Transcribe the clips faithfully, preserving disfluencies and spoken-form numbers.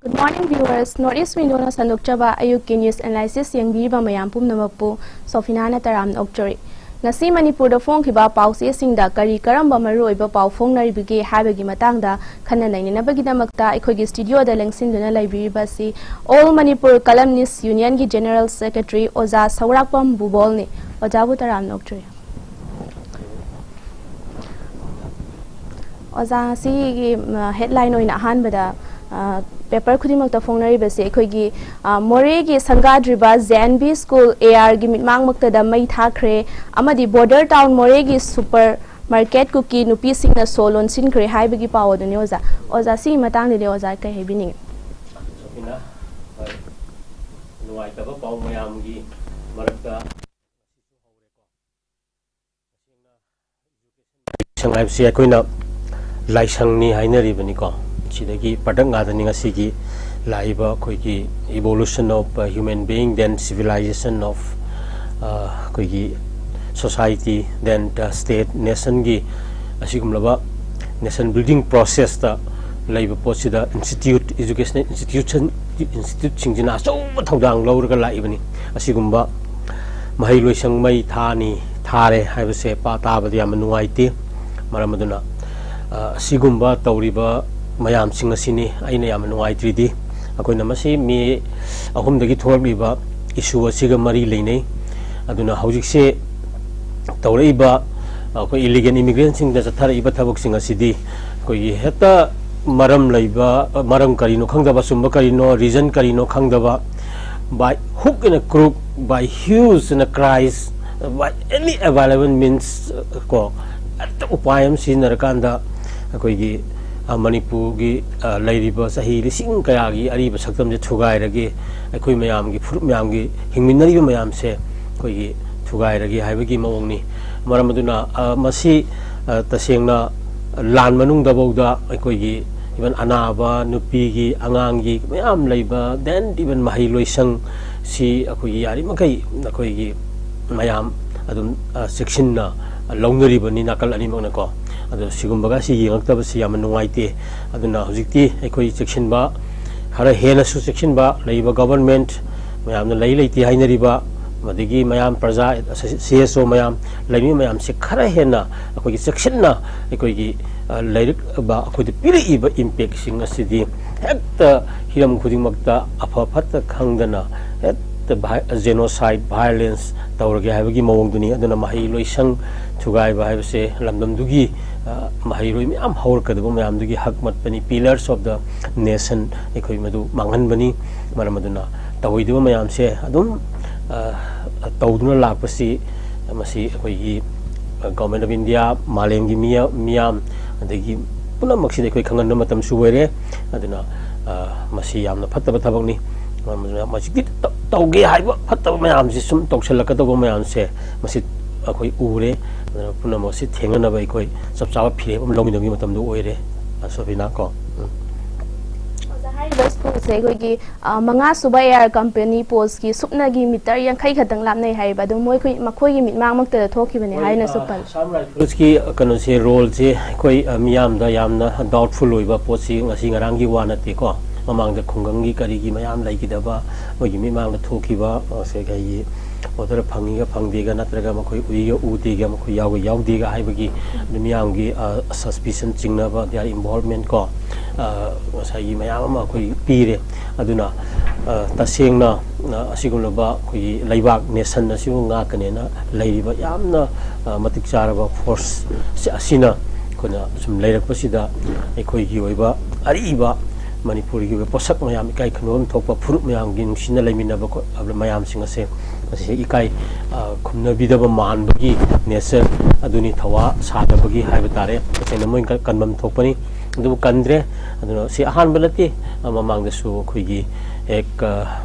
Good morning, viewers. North East Window-ꯅ ꯁꯟꯗꯣꯛꯆꯕ ꯑꯌꯨꯛꯀꯤ news analysis ꯌꯦꯡꯕꯤꯔꯤꯕ ꯃꯌꯥꯝ ꯄꯨꯝꯅꯃꯛꯄꯨ ꯁꯣꯐꯤꯅꯥꯅ ꯇꯔꯥꯝꯅ ꯑꯣꯛꯆꯔꯤ꯫ ꯉꯁꯤ ꯃꯅꯤꯄꯨꯔꯗ ꯐꯣꯡꯈꯤꯕ ꯄꯥꯎꯆꯦꯁꯤꯡꯗ ꯀꯔꯤ ꯀꯔꯝꯕ ꯃꯔꯨꯑꯣꯏꯕ ꯄꯥꯎ ꯐꯣꯡꯅꯔꯤꯕꯒꯦ ꯍꯥꯏꯕꯒꯤ ꯃꯇꯥꯡꯗ ꯈꯟꯅ ꯅꯩꯅꯅꯕꯒꯤꯗꯃꯛꯇ ꯑꯩꯈꯣꯏꯒꯤ studio-ꯗ ꯂꯦꯡꯁꯤꯟꯗꯨꯅ ꯂꯩꯕꯤꯔꯤꯕ ꯑꯁꯤ All Manipur Columnist Union-ꯒꯤ General Secretary ꯑꯣꯖꯥ ꯁꯧꯔꯥꯛꯄꯝ ꯕꯨꯕꯣꯜꯅꯤ꯫ ꯑꯣꯖꯥꯕꯨ ꯇꯔꯥꯝꯅ ꯑꯣꯛꯆꯔꯤ꯫ ꯑꯣꯖꯥ, ꯉꯁꯤꯒꯤ, ꯎꯝ, headline ꯑꯣꯏꯅ ꯑꯍꯥꯟꯕꯗ, ꯑ, paper ꯈꯨꯗꯤꯡꯃꯛꯇ ꯐꯣꯡꯅꯔꯤꯕꯁꯦ ꯑꯩꯈꯣꯏꯒꯤ, ꯑ, ꯃꯣꯔꯦꯒꯤ ꯁꯪꯒꯥꯗ꯭ꯔꯤꯕ J N V school A R-ꯒꯤ ꯃꯤꯠꯃꯥꯡꯃꯛꯇꯗ ꯃꯩ ꯊꯥꯈ꯭ꯔꯦ ꯑꯃꯗꯤ border town ꯃꯣꯔꯦꯒꯤ super market ꯀꯨꯀꯤ ꯅꯨꯄꯤꯁꯤꯡꯅ ꯁꯣ ꯂꯣꯟꯁꯤꯟꯈ꯭ꯔꯦ ꯍꯥꯏꯕꯒꯤ ꯄꯥꯎ ꯑꯗꯨꯅꯤ ꯑꯣꯖꯥ꯫ ꯑꯣꯖꯥ, ꯁꯤꯒꯤ ꯃꯇꯥꯡꯗꯗꯤ ꯑꯣꯖꯥ ꯀꯔꯤ ꯍꯥꯏꯕꯤꯅꯤꯡꯉꯤ? ꯁꯣꯐꯤꯅꯥ, ꯍꯣꯏ, ꯅꯨꯡꯉꯥꯏꯇꯕ ꯄꯥꯎ ꯃꯌꯥꯝꯒꯤ ꯃꯔꯛꯇ ꯁꯪ ꯍꯥꯏꯕꯁꯤ ꯑꯩꯈꯣꯏꯅ ꯂꯥꯏꯁꯪꯅꯤ ꯍꯥꯏꯅꯔꯤꯕꯅꯤꯀꯣ꯫ ꯁꯤꯗꯒꯤ product ꯉꯥꯛꯇꯅꯤ ꯉꯁꯤꯒꯤ ꯂꯥꯛꯏꯕ ꯑꯩꯈꯣꯏꯒꯤ evolution of human being, then civilization of, ꯑ, ꯑꯩꯈꯣꯏꯒꯤ society, then the state, nation-ꯒꯤ ꯑꯁꯤꯒꯨꯝꯂꯕ nation building process-ꯇ ꯂꯩꯕ ꯄꯣꯠꯁꯤꯗ institute, educational institution, institute-ꯁꯤꯡꯁꯤꯅ ꯑꯆꯧꯕ ꯊꯧꯗꯥꯡ ꯂꯧꯔꯒ ꯂꯥꯛꯏꯕꯅꯤ꯫ ꯑꯁꯤꯒꯨꯝꯕ ꯃꯍꯩ ꯂꯣꯏꯁꯪ ꯃꯩ ꯊꯥꯅꯤ, ꯊꯥꯔꯦ ꯍꯥꯏꯕꯁꯦ ꯄꯥ ꯇꯥꯕꯗ ꯌꯥꯝꯅ ꯅꯨꯡꯉꯥꯏꯇꯦ꯫ ꯃꯔꯝ ꯑꯗꯨꯅ, ꯑ, ꯑꯁꯤꯒꯨꯝꯕ ꯇꯧꯔꯤꯕ ꯃꯌꯥꯝꯁꯤꯡ ꯑꯁꯤꯅꯤ ꯑꯩꯅ ꯌꯥꯝꯅ ꯅꯨꯡꯉꯥꯏꯇ꯭ꯔꯤꯗꯤ꯫ ꯑꯩꯈꯣꯏꯅ ꯃꯁꯤ ꯃꯦ ꯑꯍꯨꯝꯗꯒꯤ ꯊꯣꯛꯂꯛꯂꯤꯕ issue ꯑꯁꯤꯒ ꯃꯔꯤ ꯂꯩꯅꯩ꯫ ꯑꯗꯨꯅ ꯍꯧꯖꯤꯛꯁꯦ ꯇꯧꯔꯛꯏꯕ ꯑꯩꯈꯣꯏ illegal immigrant-ꯁꯤꯡꯗ ꯆꯠꯊꯔꯛꯏꯕ ꯊꯕꯛꯁꯤꯡ ꯑꯁꯤꯗꯤ ꯑꯩꯈꯣꯏꯒꯤ ꯍꯦꯛꯇ ꯃꯔꯝ ꯂꯩꯕ, ꯃꯔꯝ ꯀꯔꯤꯅꯣ ꯈꯪꯗꯕ, ꯑꯆꯨꯝꯕ ꯀꯔꯤꯅꯣ, reason ꯀꯔꯤꯅꯣ ꯈꯪꯗꯕ, by hook and crook, by hues and cries, by any available means, ꯀꯣ, ꯍꯦꯛꯇ ꯎꯄꯥꯏ ꯑꯃ ꯁꯤꯖꯤꯟꯅꯔꯀꯥꯟꯗ ꯑꯩꯈꯣꯏꯒꯤ, ꯑ, ꯃꯅꯤꯄꯨꯔꯒꯤ, ꯑ, ꯂꯩꯔꯤꯕ ꯆꯍꯤ ꯂꯤꯁꯤꯡ ꯀꯌꯥꯒꯤ ꯑꯔꯤꯕ ꯁꯛꯇꯝꯁꯦ ꯊꯨꯒꯥꯏꯔꯒꯦ, ꯑꯩꯈꯣꯏ ꯃꯌꯥꯝꯒꯤ, ꯐꯨꯔꯨꯞ ꯃꯌꯥꯝꯒꯤ ꯍꯤꯡꯃꯤꯟꯅꯔꯤꯕ ꯃꯌꯥꯝꯁꯦ ꯑꯩꯈꯣꯏꯒꯤ ꯊꯨꯒꯥꯏꯔꯒꯦ ꯍꯥꯏꯕꯒꯤ ꯃꯑꯣꯡꯅꯤ꯫ ꯃꯔꯝ ꯑꯗꯨꯅ, ꯑ, ꯃꯁꯤ, ꯑ, ꯇꯁꯦꯡꯅ ꯂꯥꯟ ꯃꯅꯨꯡꯗꯐꯥꯎꯗ ꯑꯩꯈꯣꯏꯒꯤ even ꯑꯅꯥꯕ, ꯅꯨꯄꯤꯒꯤ, ꯑꯉꯥꯡꯒꯤ ꯃꯌꯥꯝ ꯂꯩꯕ, then even ꯃꯍꯩ ꯂꯣꯏꯁꯪ ꯁꯤ ꯑꯩꯈꯣꯏꯒꯤ ꯌꯥꯔꯤꯃꯈꯩ ꯑꯩꯈꯣꯏꯒꯤ ꯃꯌꯥꯝ ꯑꯗꯨꯝ, ꯑ, ꯆꯦꯛꯁꯤꯟꯅ ꯂꯧꯅꯔꯤꯕꯅꯤ ꯅꯥꯀꯜ ꯑꯅꯤꯃꯛꯅꯀꯣ꯫ ꯑꯗꯣ ꯁꯤꯒꯨꯝꯕꯒ ꯑꯁꯤ ꯌꯦꯡꯉꯛꯇꯕꯁꯤ ꯌꯥꯝꯅ ꯅꯨꯡꯉꯥꯏꯇꯦ꯫ ꯑꯗꯨꯅ ꯍꯧꯖꯤꯛꯇꯤ ꯑꯩꯈꯣꯏ ꯆꯦꯛꯁꯤꯟꯕ ꯈꯔ ꯍꯦꯟꯅꯁꯨ ꯆꯦꯛꯁꯤꯟꯕ, ꯂꯩꯔꯤꯕ ꯒꯣꯕꯔꯟꯃꯦꯟꯠ ꯃꯌꯥꯝꯅ ꯂꯩ ꯂꯩꯇꯦ ꯍꯥꯏꯅꯔꯤꯕ, ꯑꯗꯒꯤ ꯃꯌꯥꯝ ꯄ꯭ꯔꯖꯥ, ꯁꯤ ꯑꯦꯁ ꯑꯣ ꯃꯌꯥꯝ ꯂꯩꯔꯤꯕ ꯃꯌꯥꯝꯁꯦ ꯈꯔ ꯍꯦꯟꯅ ꯑꯩꯈꯣꯏꯒꯤ ꯆꯦꯛꯁꯤꯟꯅ ꯑꯩꯈꯣꯏꯒꯤ, ꯑ, ꯂꯩꯔꯛ-, ꯑꯩꯈꯣꯏꯗ ꯄꯤꯔꯛꯏꯕ ꯏꯝꯄꯦꯛꯁꯤꯡ ꯑꯁꯤꯗꯤ ꯍꯦꯛꯇ ꯍꯤꯔꯝ ꯈꯨꯗꯤꯡꯃꯛꯇ ꯑꯐ ꯐꯠꯇ ꯈꯪꯗꯅ ꯍꯦꯛꯇ ꯚꯥꯏ-, ꯖꯦꯅꯣꯁꯥꯏꯠ, ꯚꯥꯏꯑꯣꯂꯦꯟꯁ ꯇꯧꯔꯒꯦ ꯍꯥꯏꯕꯒꯤ ꯃꯑꯣꯡꯗꯨꯅꯤ꯫ ꯑꯗꯨꯅ ꯃꯍꯩꯂꯣꯏꯁꯪ ꯊꯨꯒꯥꯏꯕ ꯍꯥꯏꯕꯁꯦ ꯂꯝꯗꯝꯗꯨꯒꯤ, ꯑ, ꯃꯍꯩꯔꯣꯏ ꯃꯌꯥꯝ ꯍꯧꯔꯛꯀꯗꯕ ꯃꯌꯥꯝꯗꯨꯒꯤ ꯍꯛ ꯃꯠꯄꯅꯤ꯫ Pillars of the nation ꯑꯩꯈꯣꯏ ꯃꯗꯨ ꯃꯥꯡꯍꯟꯕꯅꯤ꯫ ꯃꯔꯝ ꯑꯗꯨꯅ ꯇꯧꯔꯣꯏꯗꯕ ꯃꯌꯥꯝꯁꯦ ꯑꯗꯨꯝ, ꯑ, ꯇꯧꯗꯨꯅ ꯂꯥꯛꯄꯁꯤ ꯃꯁꯤ ꯑꯩꯈꯣꯏꯒꯤ, ꯑ, Government of India, ꯃꯥꯂꯦꯝꯒꯤ ꯃꯤꯌꯥ-, ꯃꯤꯌꯥꯝ, ꯑꯗꯒꯤ ꯄꯨꯝꯅꯃꯛꯁꯤꯗ ꯑꯩꯈꯣꯏ ꯈꯪꯍꯟꯕ ꯃꯇꯝꯁꯨ ꯑꯣꯏꯔꯦ꯫ ꯑꯗꯨꯅ, ꯑ, ꯃꯁꯤ ꯌꯥꯝꯅ ꯐꯠꯇꯕ ꯊꯕꯛꯅꯤ꯫ ꯃꯔꯝ ꯑꯗꯨꯅ ꯃꯁꯤꯒꯤ ꯇꯧ-, ꯇꯧꯒꯦ ꯍꯥꯏꯕ ꯐꯠꯇꯕ ꯃꯌꯥꯝꯁꯤ ꯁꯨꯝ ꯇꯧꯁꯤꯜꯂꯛꯀꯗꯧꯕ ꯃꯌꯥꯝꯁꯦ ꯃꯁꯤ ꯑꯩꯈꯣꯏ ꯎꯔꯦ꯫ ꯑꯗꯨꯅ ꯄꯨꯝꯅꯃꯛꯁꯤ ꯊꯦꯡꯅꯅꯕ ꯑꯩꯈꯣꯏ ꯆꯞ ꯆꯥꯕ ꯐꯤꯔꯦꯞ ꯑꯃ ꯂꯧꯃꯤꯟꯅꯕꯒꯤ ꯃꯇꯝꯗꯣ ꯑꯣꯏꯔꯦ, ꯑ, ꯁꯣꯐꯤꯅꯥ ꯀꯣ꯫ ꯎꯝ꯫ ꯑꯣꯖꯥ, ꯍꯥꯏꯔꯤꯕ ꯁ꯭ꯀꯨꯜꯁꯦ ꯑꯩꯈꯣꯏꯒꯤ, ꯑ, ꯃꯉꯥ ꯁꯨꯕ ꯑꯦ ꯑꯥꯔ ꯀꯝꯄꯦꯅꯤ ꯄꯣꯁꯀꯤ ꯁꯨꯞꯅꯒꯤ ꯃꯤꯇꯔ ꯌꯥꯡꯈꯩ ꯈꯛꯇꯪ ꯂꯥꯞꯅꯩ ꯍꯥꯏꯌꯦꯕ꯫ ꯑꯗꯣ ꯃꯣꯏꯈꯣꯏ-, ꯃꯈꯣꯏꯒꯤ ꯃꯤꯠꯃꯥꯡꯃꯛꯇꯗ ꯊꯣꯛꯈꯤꯕꯅꯦ ꯍꯣꯏ, ꯍꯥꯏꯅꯁꯨ ꯑ, ꯄꯜꯂꯤ꯫ ꯑꯁꯥꯝ ꯔꯥꯏꯐꯜꯁꯀꯤ ꯀꯩꯅꯣꯁꯦ, ꯔꯣꯜꯁꯦ ꯑꯩꯈꯣꯏ, ꯑ, ꯃꯤꯌꯥꯝꯗ ꯌꯥꯝꯅ ꯗꯥꯎꯠꯐꯨꯜ ꯑꯣꯏꯕ ꯄꯣꯠꯁꯤ ꯉꯁꯤ ꯉꯔꯥꯡꯒꯤ ꯋꯥ ꯅꯠꯇꯦꯀꯣ꯫ ꯃꯃꯥꯡꯗ ꯈꯨꯡꯒꯪꯒꯤ ꯀꯔꯤꯒꯤ ꯃꯌꯥꯝ ꯂꯩꯈꯤꯗꯕ, ꯃꯣꯏꯒꯤ ꯃꯤꯠꯃꯥꯡꯗ ꯊꯣꯛꯈꯤꯕ, ꯑ, ꯁꯦ ꯀꯩꯒꯤ ꯑꯣꯔꯗꯔ ꯐꯪꯉꯤꯒ ꯐꯪꯗꯦꯒ, ꯅꯠꯇ꯭ꯔꯒ ꯃꯈꯣꯏ ꯎꯏꯒ ꯎꯗꯦꯒ, ꯃꯈꯣꯏ ꯌꯥꯎꯒ ꯌꯥꯎꯗꯦꯒ ꯍꯥꯏꯕꯒꯤ ꯑꯗꯨ ꯃꯤꯌꯥꯝꯒꯤ, ꯑ, ꯁꯁꯄꯤꯁꯟ ꯆꯤꯡꯅꯕ, their involvement ꯀꯣ, ꯑ, ꯉꯁꯥꯏꯒꯤ ꯃꯌꯥꯝ ꯑꯃ ꯑꯩꯈꯣꯏ ꯄꯤꯔꯦ꯫ ꯑꯗꯨꯅ, ꯑ, ꯇꯁꯦꯡꯅ, ꯑ, ꯑꯁꯤꯒꯨꯝꯂꯕ ꯑꯩꯈꯣꯏꯒꯤ ꯂꯩꯕꯥꯛ, ꯅꯦꯁꯟ ꯑꯁꯤꯕꯨ ꯉꯥꯛꯀꯅꯦꯅ ꯂꯩꯔꯤꯕ ꯌꯥꯝꯅ, ꯑ, ꯃꯇꯤꯛ ꯆꯥꯔꯕ ꯐꯣꯔꯁ ꯑꯁꯤ-, ꯑꯁꯤꯅ ꯑꯩꯈꯣꯏꯅ ꯁꯨꯝ ꯂꯩꯔꯛꯄꯁꯤꯗ ꯑꯩꯈꯣꯏꯒꯤ ꯑꯣꯏꯕ ꯑꯔꯤꯕ ꯃꯅꯤꯄꯨꯔꯒꯤ ꯑꯣꯏꯕ ꯄꯣꯠꯁꯛ ꯃꯌꯥꯝ, ꯏꯀꯥꯏ ꯈꯨꯝꯅꯐꯝ ꯊꯣꯛꯄ ꯐꯨꯔꯨꯞ ꯃꯌꯥꯝꯒꯤ ꯅꯨꯡꯁꯤꯅ ꯂꯩꯃꯤꯟꯅꯕ ꯈꯣꯠ-, ꯃꯌꯥꯝꯁꯤꯡ ꯑꯁꯦ ꯃꯁꯤꯁꯦ ꯏꯀꯥꯏ, ꯑ, ꯈꯨꯝꯅꯕꯤꯗꯕ ꯃꯥꯟꯕꯒꯤ ꯅꯦꯆꯔ ꯑꯗꯨꯅꯤ, ꯊꯧꯋꯥ ꯁꯥꯗꯕꯒꯤ ꯍꯥꯏꯕ ꯇꯥꯔꯦ꯫ ꯇꯁꯦꯡꯅ ꯃꯣꯏ ꯀ-, ꯀꯟꯐꯝ ꯊꯣꯛꯄꯅꯤ, ꯑꯗꯨꯕꯨ ꯀꯟꯗ꯭ꯔꯦ꯫ ꯑꯗꯨꯅ ꯁꯤ ꯑꯍꯥꯟꯕ ꯅꯠꯇꯦ, ꯑ, ꯃꯃꯥꯡꯗꯁꯨ ꯑꯩꯈꯣꯏꯒꯤ ꯍꯦꯛ, ꯑ,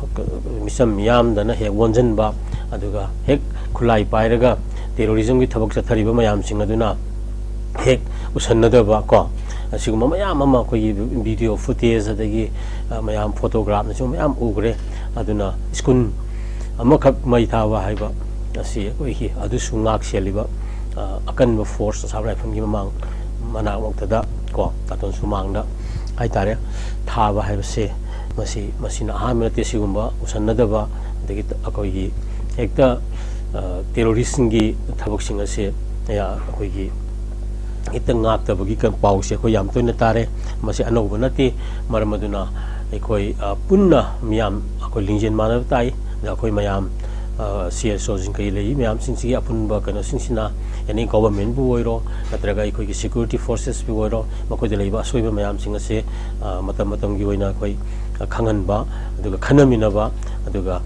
ꯃꯤꯆꯝ ꯃꯤꯌꯥꯝꯗꯅ ꯍꯦꯛ ꯑꯣꯟꯁꯤꯟꯕ, ꯑꯗꯨꯒ ꯍꯦꯛ ꯈꯨꯠꯂꯥꯏ ꯄꯥꯏꯔꯒ ꯇꯦꯔꯣꯔꯤꯖꯝꯒꯤ ꯊꯕꯛ ꯆꯠꯊꯔꯤꯕ ꯃꯌꯥꯝꯁꯤꯡ ꯑꯗꯨꯅ ꯍꯦꯛ ꯎꯁꯟꯅꯗꯕ ꯀꯣ, ꯑꯁꯤꯒꯨꯝꯕ ꯃꯌꯥꯝ ꯑꯃ ꯑꯩꯈꯣꯏꯒꯤ ꯚꯤꯗꯤꯑꯣ ꯐꯨꯇꯦꯖ, ꯑꯗꯒꯤ, ꯑ, ꯃꯌꯥꯝ ꯐꯣꯇꯣꯒ꯭ꯔꯥꯐꯅꯆꯤꯡꯕ ꯃꯌꯥꯝ ꯎꯈ꯭ꯔꯦ꯫ ꯑꯗꯨꯅ ꯁ꯭ꯀꯨꯜ ꯑꯃꯈꯛ ꯃꯩ ꯊꯥꯕ ꯍꯥꯏꯕ ꯑꯁꯤ ꯑꯩꯈꯣꯏꯒꯤ ꯑꯗꯨꯁꯨ ꯉꯥꯛ ꯁꯦꯜꯂꯤꯕ, ꯑ, ꯑꯀꯟꯕ ꯐꯣꯔꯁ ꯑꯁꯥꯝ ꯔꯥꯏꯐꯜꯒꯤ ꯃꯃꯥꯡ ꯃꯅꯥꯛꯃꯛꯇꯗ ꯀꯣ, ꯀꯥꯔꯇꯨꯟ ꯁꯨꯃꯥꯡꯗ ꯍꯥꯏꯇꯥꯔꯦ, ꯊꯥꯕ ꯍꯥꯏꯕꯁꯦ ꯃꯁꯤ ꯃꯁꯤꯅ ꯑꯍꯥꯟꯕ ꯅꯠꯇꯦ꯫ ꯁꯤꯒꯨꯝꯕ ꯎꯁꯟꯅꯗꯕ, ꯑꯗꯒꯤ ꯑꯩꯈꯣꯏꯒꯤ ꯍꯦꯛꯇ ꯇꯦꯔꯣꯔꯤꯁꯁꯤꯡꯒꯤ ꯊꯕꯛꯁꯤꯡ ꯑꯁꯦ ꯑꯩꯈꯣꯏꯒꯤ ꯍꯦꯛꯇ ꯉꯥꯛꯇꯕꯒꯤ ꯄꯥꯎꯁꯦ ꯑꯩꯈꯣꯏ ꯌꯥꯝ ꯇꯣꯏꯅ ꯇꯥꯔꯦ꯫ ꯃꯁꯤ ꯑꯅꯧꯕ ꯅꯠꯇꯦ꯫ ꯃꯔꯝ ꯑꯗꯨꯅ ꯑꯩꯈꯣꯏ ꯄꯨꯟꯅ ꯃꯤꯌꯥꯝ ꯑꯩꯈꯣꯏ ꯂꯤꯡꯖꯦꯜ ꯃꯥꯟꯅꯕ ꯇꯥꯏ꯫ ꯑꯗ ꯑꯩꯈꯣꯏ ꯃꯌꯥꯝ ꯁꯤ ꯑꯦꯁ ꯑꯣꯁꯤꯡ ꯀꯩ ꯂꯩꯔꯤ ꯃꯌꯥꯝꯁꯤꯡꯁꯤꯒꯤ ꯑꯄꯨꯟꯕ ꯀꯩꯅꯣꯁꯤꯡꯁꯤꯅ, ꯑꯦꯅꯤ ꯒꯣꯕꯔꯃꯦꯟꯕꯨ ꯑꯣꯏꯔꯣ, ꯅꯠꯇ꯭ꯔꯒ ꯑꯩꯈꯣꯏꯒꯤ ꯁꯦꯀ꯭ꯌꯨꯔꯤꯇꯤ ꯐꯣꯔꯁꯦꯁꯄꯨ ꯑꯣꯏꯔꯣ, ꯃꯈꯣꯏꯗ ꯂꯩꯕ ꯑꯁꯣꯏꯕ ꯃꯌꯥꯝꯁꯤꯡ ꯑꯁꯦ ꯃꯇꯝ ꯃꯇꯝꯒꯤ ꯑꯣꯏꯅ ꯑꯩꯈꯣꯏ ꯈꯪꯍꯟꯕ, ꯑꯗꯨꯒ ꯈꯟꯅꯃꯤꯟꯅꯕ, ꯑꯗꯨꯒ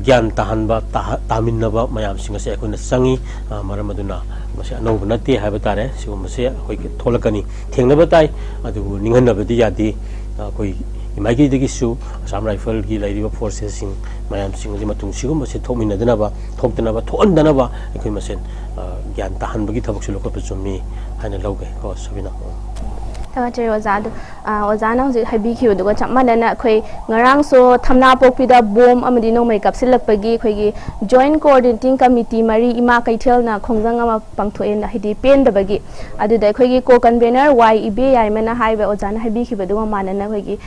ꯒ꯭ꯌꯥꯟ ꯇꯥꯍꯟꯕ, ꯇꯥꯃꯤꯟꯅꯕ ꯃꯌꯥꯝꯁꯤꯡ ꯑꯁꯦ ꯑꯩꯈꯣꯏꯅ ꯆꯪꯉꯤ꯫ ꯃꯔꯝ ꯑꯗꯨꯅ ꯃꯁꯤ ꯑꯅꯧꯕ ꯅꯠꯇꯦ ꯍꯥꯏꯕ ꯇꯥꯔꯦ꯫ ꯁꯤꯒꯨꯝꯕꯁꯦ ꯑꯩꯈꯣꯏ ꯊꯣꯛꯂꯛꯀꯅꯤ, ꯊꯦꯡꯅꯕ ꯇꯥꯏ꯫ ꯑꯗꯨꯕꯨ ꯅꯤꯡꯍꯟꯅꯕꯗꯤ ꯌꯥꯗꯦ꯫ ꯑꯩꯈꯣꯏ ꯃꯥꯏꯀꯩꯗꯒꯤꯁꯨ ꯑꯁꯥꯝ ꯔꯥꯏꯐꯜꯒꯤ ꯂꯩꯔꯤꯕ ꯐꯣꯔꯁꯦꯁꯁꯤꯡ ꯃꯌꯥꯝꯁꯤꯡ ꯑꯁꯤ ꯃꯇꯨꯡ ꯁꯤꯒꯨꯝꯕꯁꯦ ꯊꯣꯛꯃꯤꯟꯅꯗꯅꯕ, ꯊꯣꯛꯇꯅꯕ, ꯊꯣꯛꯍꯟꯗꯅꯕ ꯑꯩꯈꯣꯏ ꯃꯁꯦꯟ ꯒ꯭ꯌꯥꯟ ꯇꯥꯍꯟꯕꯒꯤ ꯊꯕꯛꯁꯨ ꯂꯧꯈꯠꯄ ꯆꯨꯝꯃꯤ ꯍꯥꯏꯅ ꯂꯧꯒꯦ ꯀꯣ, ꯁꯣꯕꯤꯅꯥ꯫ ꯊꯥꯒꯠꯆꯔꯤ ꯑꯣꯖꯥ꯫ ꯑꯗꯨ ꯑꯣꯖꯥꯅ ꯍꯧꯖꯤꯛ ꯍꯥꯏꯕꯤꯈꯤꯕꯗꯨꯒ ꯆꯞ ꯃꯥꯟꯅꯅ ꯑꯩꯈꯣꯏ ꯉꯔꯥꯡꯁꯨ ꯊꯝꯅꯥꯄꯣꯛꯄꯤꯗ ꯕꯣꯝ ꯑꯃꯗꯤ ꯅꯣꯡꯃꯩ ꯀꯥꯞꯁꯤꯜꯂꯛꯄꯒꯤ ꯑꯩꯈꯣꯏꯒꯤ ꯖꯣꯏꯟ ꯀꯣꯑꯣꯔꯗꯤꯅꯦꯇꯤꯡ ꯀꯃꯤꯇꯤ ꯃꯔꯤ ꯏꯃꯥ ꯀꯩꯊꯦꯜꯅ ꯈꯣꯡꯖꯪ ꯑꯃ ꯄꯥꯡꯊꯣꯛꯑꯦꯅ, ꯍꯥꯏꯗꯤ ꯄꯦꯟꯗꯕꯒꯤ꯫ ꯑꯗꯨꯗ ꯑꯩꯈꯣꯏꯒꯤ ꯀꯣ ꯀꯟꯚꯦꯅꯔ ꯋꯥꯏ ꯏꯕꯦ ꯌꯥꯏꯃꯅ ꯍꯥꯏꯕ, ꯑꯣꯖꯥꯅ ꯍꯥꯏꯕꯤꯈꯤꯕꯗꯨꯒ ꯃꯥꯟꯅꯅ ꯑꯩꯈꯣꯏꯒꯤ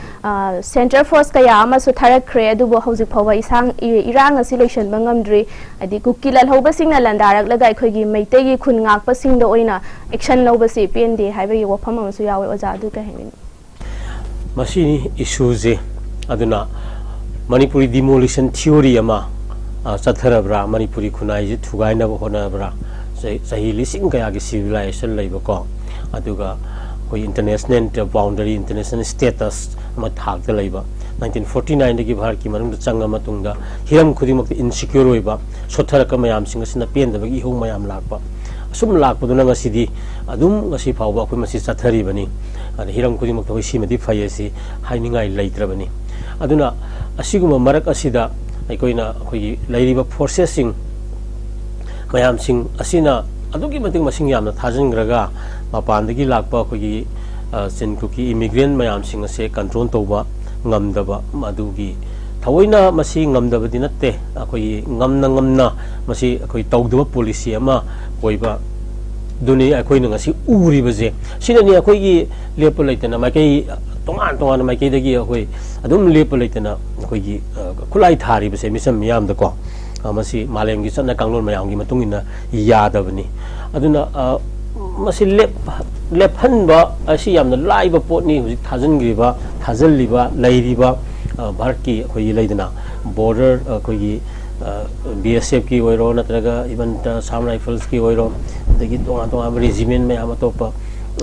ꯁꯦꯟꯇ꯭ꯔꯦꯜ ꯐꯣꯔꯁ ꯀꯌꯥ ꯑꯃꯁꯨ ꯊꯥꯔꯛꯈ꯭ꯔꯦ, ꯑꯗꯨꯕꯨ ꯍꯧꯖꯤꯛ ꯐꯥꯎꯕ ꯏꯁꯥꯡ ꯏꯔꯥꯡ ꯑꯁꯤ ꯂꯣꯏꯁꯤꯟꯕ ꯉꯝꯗ꯭ꯔꯤ꯫ ꯍꯥꯏꯗꯤ ꯀꯨꯀꯤ ꯂꯥꯜꯍꯧꯕꯁꯤꯡꯅ ꯂꯥꯟꯗꯥꯔꯛꯂꯒ ꯑꯩꯈꯣꯏꯒꯤ ꯃꯩꯇꯩꯒꯤ ꯈꯨꯟ ꯉꯥꯛꯄꯁꯤꯡꯗ ꯑꯣꯏꯅ ꯑꯦꯛꯁꯟ ꯂꯧꯕꯁꯤ ꯄꯦꯟꯗꯦ ꯍꯥꯏꯕꯒꯤ ꯋꯥꯐꯝ ꯑꯃꯁꯨ ꯌꯥꯎꯋꯦ꯫ ꯑꯣꯖꯥ, ꯑꯗꯨ ꯀꯩ ꯍꯥꯏꯅꯤꯡꯉꯤ? ꯃꯁꯤꯅꯤ ꯏꯁꯨꯁꯦ꯫ ꯑꯗꯨꯅ ꯃꯅꯤꯄꯨꯔꯤ ꯗꯤꯃꯣꯂꯤꯁꯟ ꯊꯤꯑꯣꯔꯤ ꯑꯃ ꯆꯠꯊꯔꯕ꯭ꯔꯥ? ꯃꯅꯤꯄꯨꯔꯤ ꯈꯨꯟꯅꯥꯏꯁꯦ ꯊꯨꯒꯥꯏꯅꯕ ꯍꯣꯠꯅꯕ꯭ꯔꯥ? ꯆꯍꯤ ꯂꯤꯁꯤꯡ ꯀꯌꯥꯒꯤ ꯁꯤꯚꯤꯂꯥꯏꯖꯦꯁꯟ ꯂꯩꯕꯀꯣ, ꯑꯗꯨꯒ ꯑꯩꯈꯣꯏ ꯏꯟꯇꯔꯅꯦꯁꯅꯦꯜ ꯕꯥꯎꯟꯗꯔꯤ, ꯏꯟꯇꯔꯅꯦꯁꯅꯦꯜ ꯁ꯭ꯇꯦꯇꯁ ꯑꯃ ꯊꯥꯛꯇ ꯂꯩꯕ, ꯅꯥꯏꯟꯇꯤꯟ ꯐꯣꯔꯇꯤ ꯅꯥꯏꯟꯗꯒꯤ ꯚꯥꯔꯠꯀꯤ ꯃꯅꯨꯡꯗ ꯆꯪꯉ ꯃꯇꯨꯡꯗ ꯍꯤꯔꯝ ꯈꯨꯗꯤꯡꯃꯛꯇ ꯏꯟꯁꯤꯀ꯭ꯌꯣꯔ ꯑꯣꯏꯕ, ꯁꯣꯠꯊꯔꯛꯄ ꯃꯌꯥꯝꯁꯤꯡ ꯑꯁꯤꯅ ꯄꯦꯟꯗꯕꯒꯤ ꯏꯍꯧ ꯃꯌꯥꯝ ꯂꯥꯛꯄ, ꯑꯁꯨꯝ ꯂꯥꯛꯄꯗꯨꯅ ꯉꯁꯤꯗꯤ ꯑꯗꯨꯝ ꯉꯁꯤ ꯐꯥꯎꯕ ꯑꯩꯈꯣꯏ ꯃꯁꯤ ꯆꯠꯊꯔꯤꯕꯅꯤ꯫ ꯑꯗ ꯍꯤꯔꯝ ꯈꯨꯗꯤꯡꯃꯛꯇ ꯑꯩꯈꯣꯏ ꯁꯤꯃꯗꯤ ꯐꯩ ꯑꯁꯤ ꯍꯥꯏꯅꯤꯡꯉꯥꯏ ꯂꯩꯇ꯭ꯔꯕꯅꯤ꯫ ꯑꯗꯨꯅ ꯑꯁꯤꯒꯨꯝꯕ ꯃꯔꯛ ꯑꯁꯤꯗ ꯑꯩꯈꯣꯏꯅ ꯑꯩꯈꯣꯏꯒꯤ ꯂꯩꯔꯤꯕ ꯐꯣꯔꯁꯦꯁꯁꯤꯡ ꯃꯌꯥꯝꯁꯤꯡ ꯑꯁꯤꯅ ꯑꯗꯨꯛꯀꯤ ꯃꯇꯤꯛ ꯃꯁꯤꯡ ꯌꯥꯝꯅ ꯊꯥꯖꯤꯟꯈ꯭ꯔꯒ, ꯃꯄꯥꯟꯗꯒꯤ ꯂꯥꯛꯄ ꯑꯩꯈꯣꯏꯒꯤ ꯆꯤꯟ ꯀꯨꯀꯤ ꯏꯃꯤꯒ꯭ꯔꯦꯟ ꯃꯌꯥꯝꯁꯤꯡ ꯑꯁꯦ ꯀꯟꯇ꯭ꯔꯣꯜ ꯇꯧꯕ ꯉꯝꯗꯕ, ꯃꯗꯨꯒꯤ ꯊꯑꯣꯏꯅ ꯃꯁꯤ ꯉꯝꯗꯕꯗꯤ ꯅꯠꯇꯦ꯫ ꯑꯩꯈꯣꯏꯒꯤ ꯉꯝꯅ ꯉꯝꯅ ꯃꯁꯤ ꯑꯩꯈꯣꯏ ꯇꯧꯗꯕ ꯄꯣꯂꯤꯁꯤ ꯑꯃ ꯑꯣꯏꯕ ꯑꯗꯨꯅꯤ ꯑꯩꯈꯣꯏꯅ ꯉꯁꯤ ꯎꯔꯤꯕꯁꯦ꯫ ꯁꯤꯅꯅꯤ ꯑꯩꯈꯣꯏꯒꯤ ꯂꯦꯞꯄ ꯂꯩꯇꯅ ꯃꯥꯏꯀꯩ ꯇꯣꯉꯥꯟ ꯇꯣꯉꯥꯟꯕ ꯃꯥꯏꯀꯩꯗꯒꯤ ꯑꯩꯈꯣꯏ ꯑꯗꯨꯝ ꯂꯦꯞꯄ ꯂꯩꯇꯅ ꯑꯩꯈꯣꯏꯒꯤ, ꯑ, ꯈꯨꯠꯂꯥꯏ ꯊꯥꯔꯤꯕꯁꯦ ꯃꯤꯆꯝ ꯃꯤꯌꯥꯝꯗꯀꯣ, ꯑ, ꯃꯁꯤ ꯃꯥꯂꯦꯝꯒꯤ ꯆꯠꯅ ꯀꯥꯡꯂꯣꯟ ꯃꯌꯥꯝꯒꯤ ꯃꯇꯨꯡ ꯏꯟꯅ ꯌꯥꯗꯕꯅꯤ꯫ ꯑꯗꯨꯅ, ꯑ, ꯃꯁꯤ ꯂꯦꯞ-, ꯂꯦꯞꯍꯟꯕ ꯑꯁꯤ ꯌꯥꯝꯅ ꯂꯥꯏꯕ ꯄꯣꯠꯅꯤ꯫ ꯍꯧꯖꯤꯛ ꯊꯥꯖꯤꯟꯈ꯭ꯔꯤꯕ, ꯊꯥꯖꯤꯜꯂꯤꯕ, ꯂꯩꯔꯤꯕ, ꯑ, ꯚꯥꯔꯠꯀꯤ ꯑꯩꯈꯣꯏꯒꯤ ꯂꯩꯗꯅ ꯕꯣꯔꯗꯔ, ꯑꯩꯈꯣꯏꯒꯤ, ꯑ, ꯕꯤ ꯑꯦꯁ ꯑꯦꯐꯀꯤ ꯑꯣꯏꯔꯣ, ꯅꯠꯇ꯭ꯔꯒ even Assam Riflesꯀꯤ ꯑꯣꯏꯔꯣ, ꯑꯗꯒꯤ ꯇꯣꯉꯥꯟ ꯇꯣꯉꯥꯟꯕ regiment ꯃꯌꯥꯝ ꯑꯇꯣꯞꯄ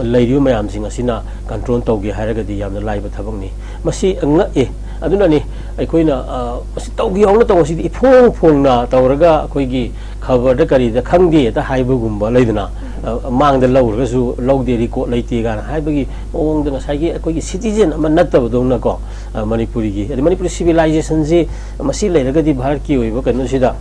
ꯂꯩꯔꯤꯕ ꯃꯌꯥꯝꯁꯤꯡ ꯑꯁꯤꯅ control ꯇꯧꯒꯦ ꯍꯥꯏꯔꯒꯗꯤ ꯌꯥꯝꯅ ꯂꯥꯏꯕ ꯊꯕꯛꯅꯤ꯫ ꯃꯁꯤ ꯉꯛꯑꯦ꯫ ꯑꯗꯨꯅꯅꯤ ꯑꯩꯈꯣꯏꯅ, ꯑ, ꯃꯁꯤ ꯇꯧꯒꯦ ꯍꯥꯏꯅ ꯇꯧꯕꯁꯤꯗꯤ ꯏꯐꯣꯡ ꯐꯣꯡꯅ ꯇꯧꯔꯒ ꯑꯩꯈꯣꯏꯒꯤ ꯈꯕꯔꯗ ꯀꯔꯤꯗ ꯈꯪꯗꯦ ꯍꯦꯛꯇ ꯍꯥꯏꯕꯒꯨꯝꯕ ꯂꯩꯗꯅ, ꯑ, ꯃꯥꯡꯗ ꯂꯧꯔꯒꯁꯨ ꯂꯧꯗꯦ, record ꯂꯩꯇꯦ ꯀꯥꯏꯅ ꯍꯥꯏꯕꯒꯤ ꯃꯑꯣꯡꯗ ꯉꯁꯥꯏꯒꯤ ꯑꯩꯈꯣꯏꯒꯤ citizen ꯑꯃ ꯅꯠꯇꯕꯗꯧꯅꯀꯣ, ꯑ, ꯃꯅꯤꯄꯨꯔꯤꯒꯤ, ꯑꯗꯩ ꯃꯅꯤꯄꯨꯔꯤ civilizationꯁꯤ ꯃꯁꯤ ꯂꯩꯔꯒꯗꯤ ꯚꯥꯔꯠꯀꯤ ꯑꯣꯏꯕ ꯀꯩꯅꯣꯁꯤꯗ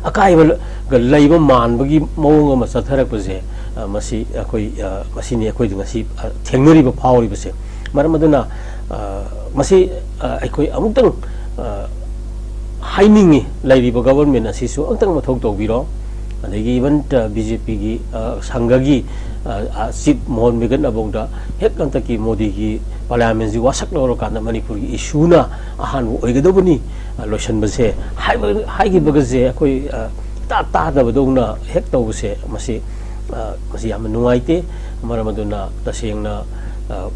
ꯑꯀꯥꯏꯕ ꯂ-, ꯂꯩꯕ ꯃꯥꯟꯕꯒꯤ ꯃꯑꯣꯡ ꯑꯃ ꯆꯠꯊꯔꯛꯄꯁꯦ, ꯑ, ꯃꯁꯤ ꯑꯩꯈꯣꯏ, ꯑ, ꯃꯁꯤꯅꯤ ꯑꯩꯈꯣꯏꯗ ꯉꯁꯤ, ꯑ, ꯊꯦꯡꯅꯔꯤꯕ, ꯐꯥꯎꯔꯤꯕꯁꯦ꯫ ꯃꯔꯝ ꯑꯗꯨꯅ, ꯑ, ꯃꯁꯤ, ꯑ, ꯑꯩꯈꯣꯏ ꯑꯃꯨꯛꯇꯪ, ꯑ, ꯍꯥꯏꯅꯤꯡꯉꯤ, ꯂꯩꯔꯤꯕ government ꯑꯁꯤꯁꯨ ꯑꯃꯨꯛꯇꯪ ꯃꯊꯧ ꯇꯧꯕꯤꯔꯣ꯫ ꯑꯗꯒꯤ even, ꯑ, ꯕꯤ ꯖꯦ ꯄꯤꯒꯤ, ꯑ, ꯁꯪꯒꯒꯤ, ꯑ, ꯑ, chief ꯃꯣꯍꯟ ꯃꯤꯒꯠꯅꯐꯥꯎꯗ ꯍꯦꯛ ꯍꯟꯗꯛꯀꯤ ꯃꯣꯗꯤꯒꯤ parliamentꯁꯤ ꯋꯥꯁꯛ ꯂꯧꯔꯀꯥꯟꯗ ꯃꯅꯤꯄꯨꯔꯒꯤ issueꯅ ꯑꯍꯥꯟꯕ ꯑꯣꯏꯒꯗꯧꯕꯅꯤ, ꯑ, ꯂꯣꯏꯁꯤꯟꯕꯁꯦ ꯍꯥꯏꯕ, ꯍꯥꯏꯈꯤꯕꯒꯁꯦ ꯑꯩꯈꯣꯏ, ꯑ, ꯏꯇꯥ ꯇꯥꯗꯕꯗꯧꯅ ꯍꯦꯛ ꯇꯧꯕꯁꯦ, ꯃꯁꯤ, ꯑ, ꯃꯁꯤ ꯌꯥꯝꯅ ꯅꯨꯡꯉꯥꯏꯇꯦ꯫ ꯃꯔꯝ ꯑꯗꯨꯅ ꯇꯁꯦꯡꯅ, ꯑ,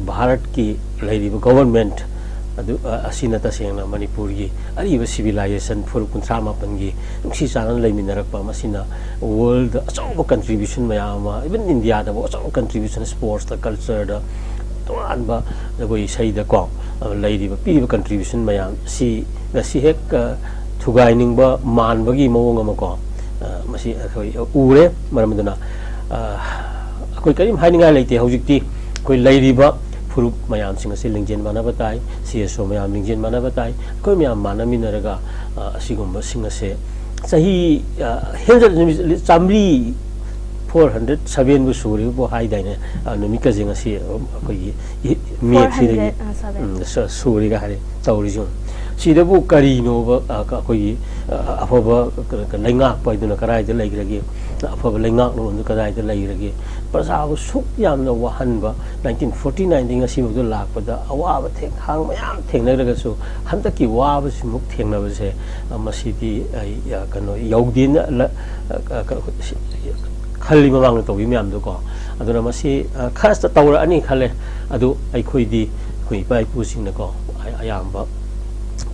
ꯚꯥꯔꯠꯀꯤ ꯂꯩꯔꯤꯕ government ꯑꯗꯨ, ꯑ, ꯑꯁꯤꯅ ꯇꯁꯦꯡꯅ ꯃꯅꯤꯄꯨꯔꯒꯤ ꯑꯔꯤꯕ civilization ꯐꯨꯔꯨꯞ ꯀꯨꯟꯊ꯭ꯔꯥ ꯃꯥꯄꯟꯒꯤ ꯅꯨꯡꯁꯤ ꯆꯥꯟꯅꯅ ꯂꯩꯃꯤꯟꯅꯔꯛꯄ, ꯃꯁꯤꯅ world ꯑꯆꯧꯕ contribution ꯃꯌꯥꯝ ꯑꯃ, even ꯏꯟꯗꯤꯌꯥꯗꯕꯨ ꯑꯆꯧꯕ contribution, sportsꯇ, cultureꯗ, ꯇꯣꯉꯥꯟꯕ ꯖꯒꯣꯏ ꯏꯁꯩꯗꯀꯣ, ꯑ, ꯂꯩꯔꯤꯕ, ꯄꯤꯔꯤꯕ contribution ꯃꯌꯥꯝ ꯑꯁꯤ ꯉꯁꯤ ꯍꯦꯛ, ꯑ, ꯊꯨꯒꯥꯏꯅꯤꯡꯕ ꯃꯥꯟꯕꯒꯤ ꯃꯑꯣꯡ ꯑꯃꯀꯣ, ꯑ, ꯃꯁꯤ ꯑꯩꯈꯣꯏ ꯎꯔꯦ꯫ ꯃꯔꯝ ꯑꯗꯨꯅ, ꯑ, ꯑꯩꯈꯣꯏ ꯀꯔꯤꯝ ꯍꯥꯏꯅꯤꯡꯉꯥꯏ ꯂꯩꯇꯦ꯫ ꯍꯧꯖꯤꯛꯇꯤ ꯑꯩꯈꯣꯏ ꯂꯩꯔꯤꯕ ꯐꯨꯔꯨꯞ ꯃꯌꯥꯝꯁꯤꯡ ꯑꯁꯤ ꯂꯤꯡꯖꯦꯜ ꯃꯥꯟꯅꯕ ꯇꯥꯏ, ꯁꯤ ꯑꯦꯁ ꯑꯣ ꯃꯌꯥꯝ ꯂꯤꯡꯖꯦꯜ ꯃꯥꯟꯅꯕ ꯇꯥꯏ꯫ ꯑꯩꯈꯣꯏ ꯃꯌꯥꯝ ꯃꯥꯟꯅꯃꯤꯟꯅꯔꯒ, ꯑ, ꯑꯁꯤꯒꯨꯝꯕꯁꯤꯡ ꯑꯁꯦ ꯆꯍꯤ, ꯑ, ꯍꯦꯟꯖ-, ꯅꯨꯃꯤꯠ ꯆꯥꯃꯔꯤ, four hundred sevenꯕꯨ ꯁꯨꯔꯤꯕꯕꯨ ꯍꯥꯏꯗꯥꯏꯅꯦ? ꯑ, ꯅꯨꯃꯤꯠꯀꯁꯦ ꯉꯁꯤ, ꯑ, ꯑꯩꯈꯣꯏꯒꯤ ꯏ-, ꯃꯦꯞꯁꯤꯗꯒꯤ, four hundred seven꯫ ꯎꯝ, ꯁ-, ꯁꯨꯔꯤꯒ ꯍꯥꯏꯔꯦ ꯇꯧꯔꯤꯁꯤ꯫ ꯁꯤꯗꯕꯨ ꯀꯔꯤꯅꯣꯕ, ꯑ, ꯀ-, ꯑꯩꯈꯣꯏꯒꯤ, ꯑ, ꯑꯐꯕ ꯀ-, ꯀ-, ꯂꯩꯉꯥꯛꯄ ꯍꯥꯏꯗꯨꯅ ꯀꯗꯥꯏꯗ ꯂꯩꯈ꯭ꯔꯒꯦ? ꯑꯐꯕ ꯂꯩꯉꯥꯛꯂꯣꯟꯗꯨ ꯀꯗꯥꯏꯗ ꯂꯩꯔꯒꯦ? ꯄ꯭ꯔꯖꯥꯕꯨ ꯁꯨꯛ ꯌꯥꯝꯅ ꯋꯥꯍꯟꯕ, ꯅꯥꯏꯟꯇꯤꯟ ꯐꯣꯔꯇꯤ ꯅꯥꯏꯟꯗꯒꯤ ꯉꯁꯤꯐꯥꯎꯗ ꯂꯥꯛꯄꯗ ꯑꯋꯥꯕ ꯊꯦꯡꯈꯥꯡ ꯃꯌꯥꯝ ꯊꯦꯡꯅꯔꯒꯁꯨ, ꯍꯟꯗꯛꯀꯤ ꯋꯥꯕꯁꯤꯃꯨꯛ ꯊꯦꯡꯅꯕꯁꯦ, ꯑ, ꯃꯁꯤꯗꯤ ꯑꯩ, ꯑ, ꯀꯩꯅꯣ ꯌꯧꯗꯦꯅ ꯂ-, ꯑ, ꯑ, ꯀ-, ꯁꯤ-, ꯈꯜꯂꯤ, ꯃꯃꯥꯡꯗ ꯇꯧꯈꯤꯕ ꯃꯌꯥꯝꯗꯣꯀꯣ꯫ ꯑꯗꯨꯅ ꯃꯁꯤ, ꯑ, ꯈꯔ ꯇꯧꯔꯛꯑꯅꯤ ꯈꯜꯂꯦ꯫ ꯑꯗꯨ ꯑꯩꯈꯣꯏꯗꯤ, ꯑꯩꯈꯣꯏ ꯏꯄꯥ ꯏꯄꯨꯁꯤꯡꯅꯀꯣ, ꯑ-, ꯑꯌꯥꯝꯕ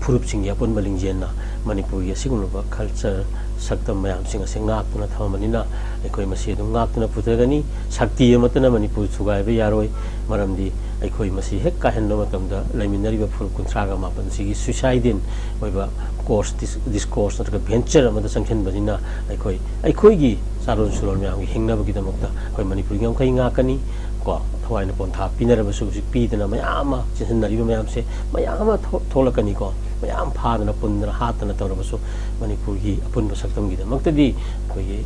ꯐꯨꯔꯨꯞꯁꯤꯡꯒꯤ ꯑꯄꯨꯟꯕ ꯂꯤꯡꯖꯦꯜꯅ ꯃꯅꯤꯄꯨꯔꯒꯤ ꯑꯁꯤꯒꯨꯝꯂꯕ culture, ꯁꯛꯇꯝ ꯃꯌꯥꯝꯁꯤꯡ ꯑꯁꯤ ꯉꯥꯛꯇꯨꯅ ꯊꯝꯃꯕꯅꯤꯅ, ꯑꯩꯈꯣꯏ ꯃꯁꯤ ꯑꯗꯨꯝ ꯉꯥꯛꯇꯨꯅ ꯄꯨꯊꯒꯅꯤ꯫ ꯁꯛꯇꯤ ꯑꯃꯠꯇꯅ ꯃꯅꯤꯄꯨꯔ ꯊꯨꯒꯥꯏꯕ ꯌꯥꯔꯣꯏ꯫ ꯃꯔꯝꯗꯤ ꯑꯩꯈꯣꯏ ꯃꯁꯤ ꯍꯦꯛ ꯀꯥꯏꯍꯟꯕ ꯃꯇꯝꯗ, ꯂꯩꯃꯤꯟꯅꯔꯤꯕ ꯐꯨꯔꯨꯞ ꯀꯨꯟꯊ꯭ꯔꯥꯒ ꯃꯥꯄꯟꯁꯤꯒꯤ suicidal ꯑꯣꯏꯕ course, dis-, discourse ꯅꯠꯇ꯭ꯔꯒ venture ꯑꯃꯗ ꯆꯪꯁꯤꯟꯕꯅꯤꯅ, ꯑꯩꯈꯣꯏ, ꯑꯩꯈꯣꯏꯒꯤ ꯆꯥꯔꯣꯟ ꯁꯨꯔꯣꯟ ꯃꯌꯥꯝꯒꯤ ꯍꯤꯡꯅꯕꯒꯤꯗꯃꯛꯇ ꯑꯩꯈꯣꯏ ꯃꯅꯤꯄꯨꯔꯒꯤ ꯉꯝꯈꯩ ꯉꯥꯛꯀꯅꯤ꯫ ꯀꯣ, ꯊꯋꯥꯏꯅ ꯄꯣꯟꯊꯥ ꯄꯤꯅꯔꯕꯁꯨ, ꯍꯧꯖꯤꯛ ꯄꯤꯗꯅ ꯃꯌꯥꯝ ꯑꯃ ꯆꯦꯟꯁꯤꯟꯅꯔꯤꯕ ꯃꯌꯥꯝꯁꯦ, ꯃꯌꯥꯝ ꯑꯃ ꯊꯣꯛ-, ꯊꯣꯛꯂꯛꯀꯅꯤꯀꯣ꯫ ꯃꯌꯥꯝ ꯐꯥꯗꯅ, ꯄꯨꯟꯗꯅ, ꯍꯥꯠꯇꯅ ꯇꯧꯔꯕꯁꯨ, ꯃꯅꯤꯄꯨꯔꯒꯤ ꯑꯄꯨꯟꯕ ꯁꯛꯇꯝꯒꯤꯗꯃꯛꯇꯗꯤ ꯑꯩꯈꯣꯏꯒꯤ,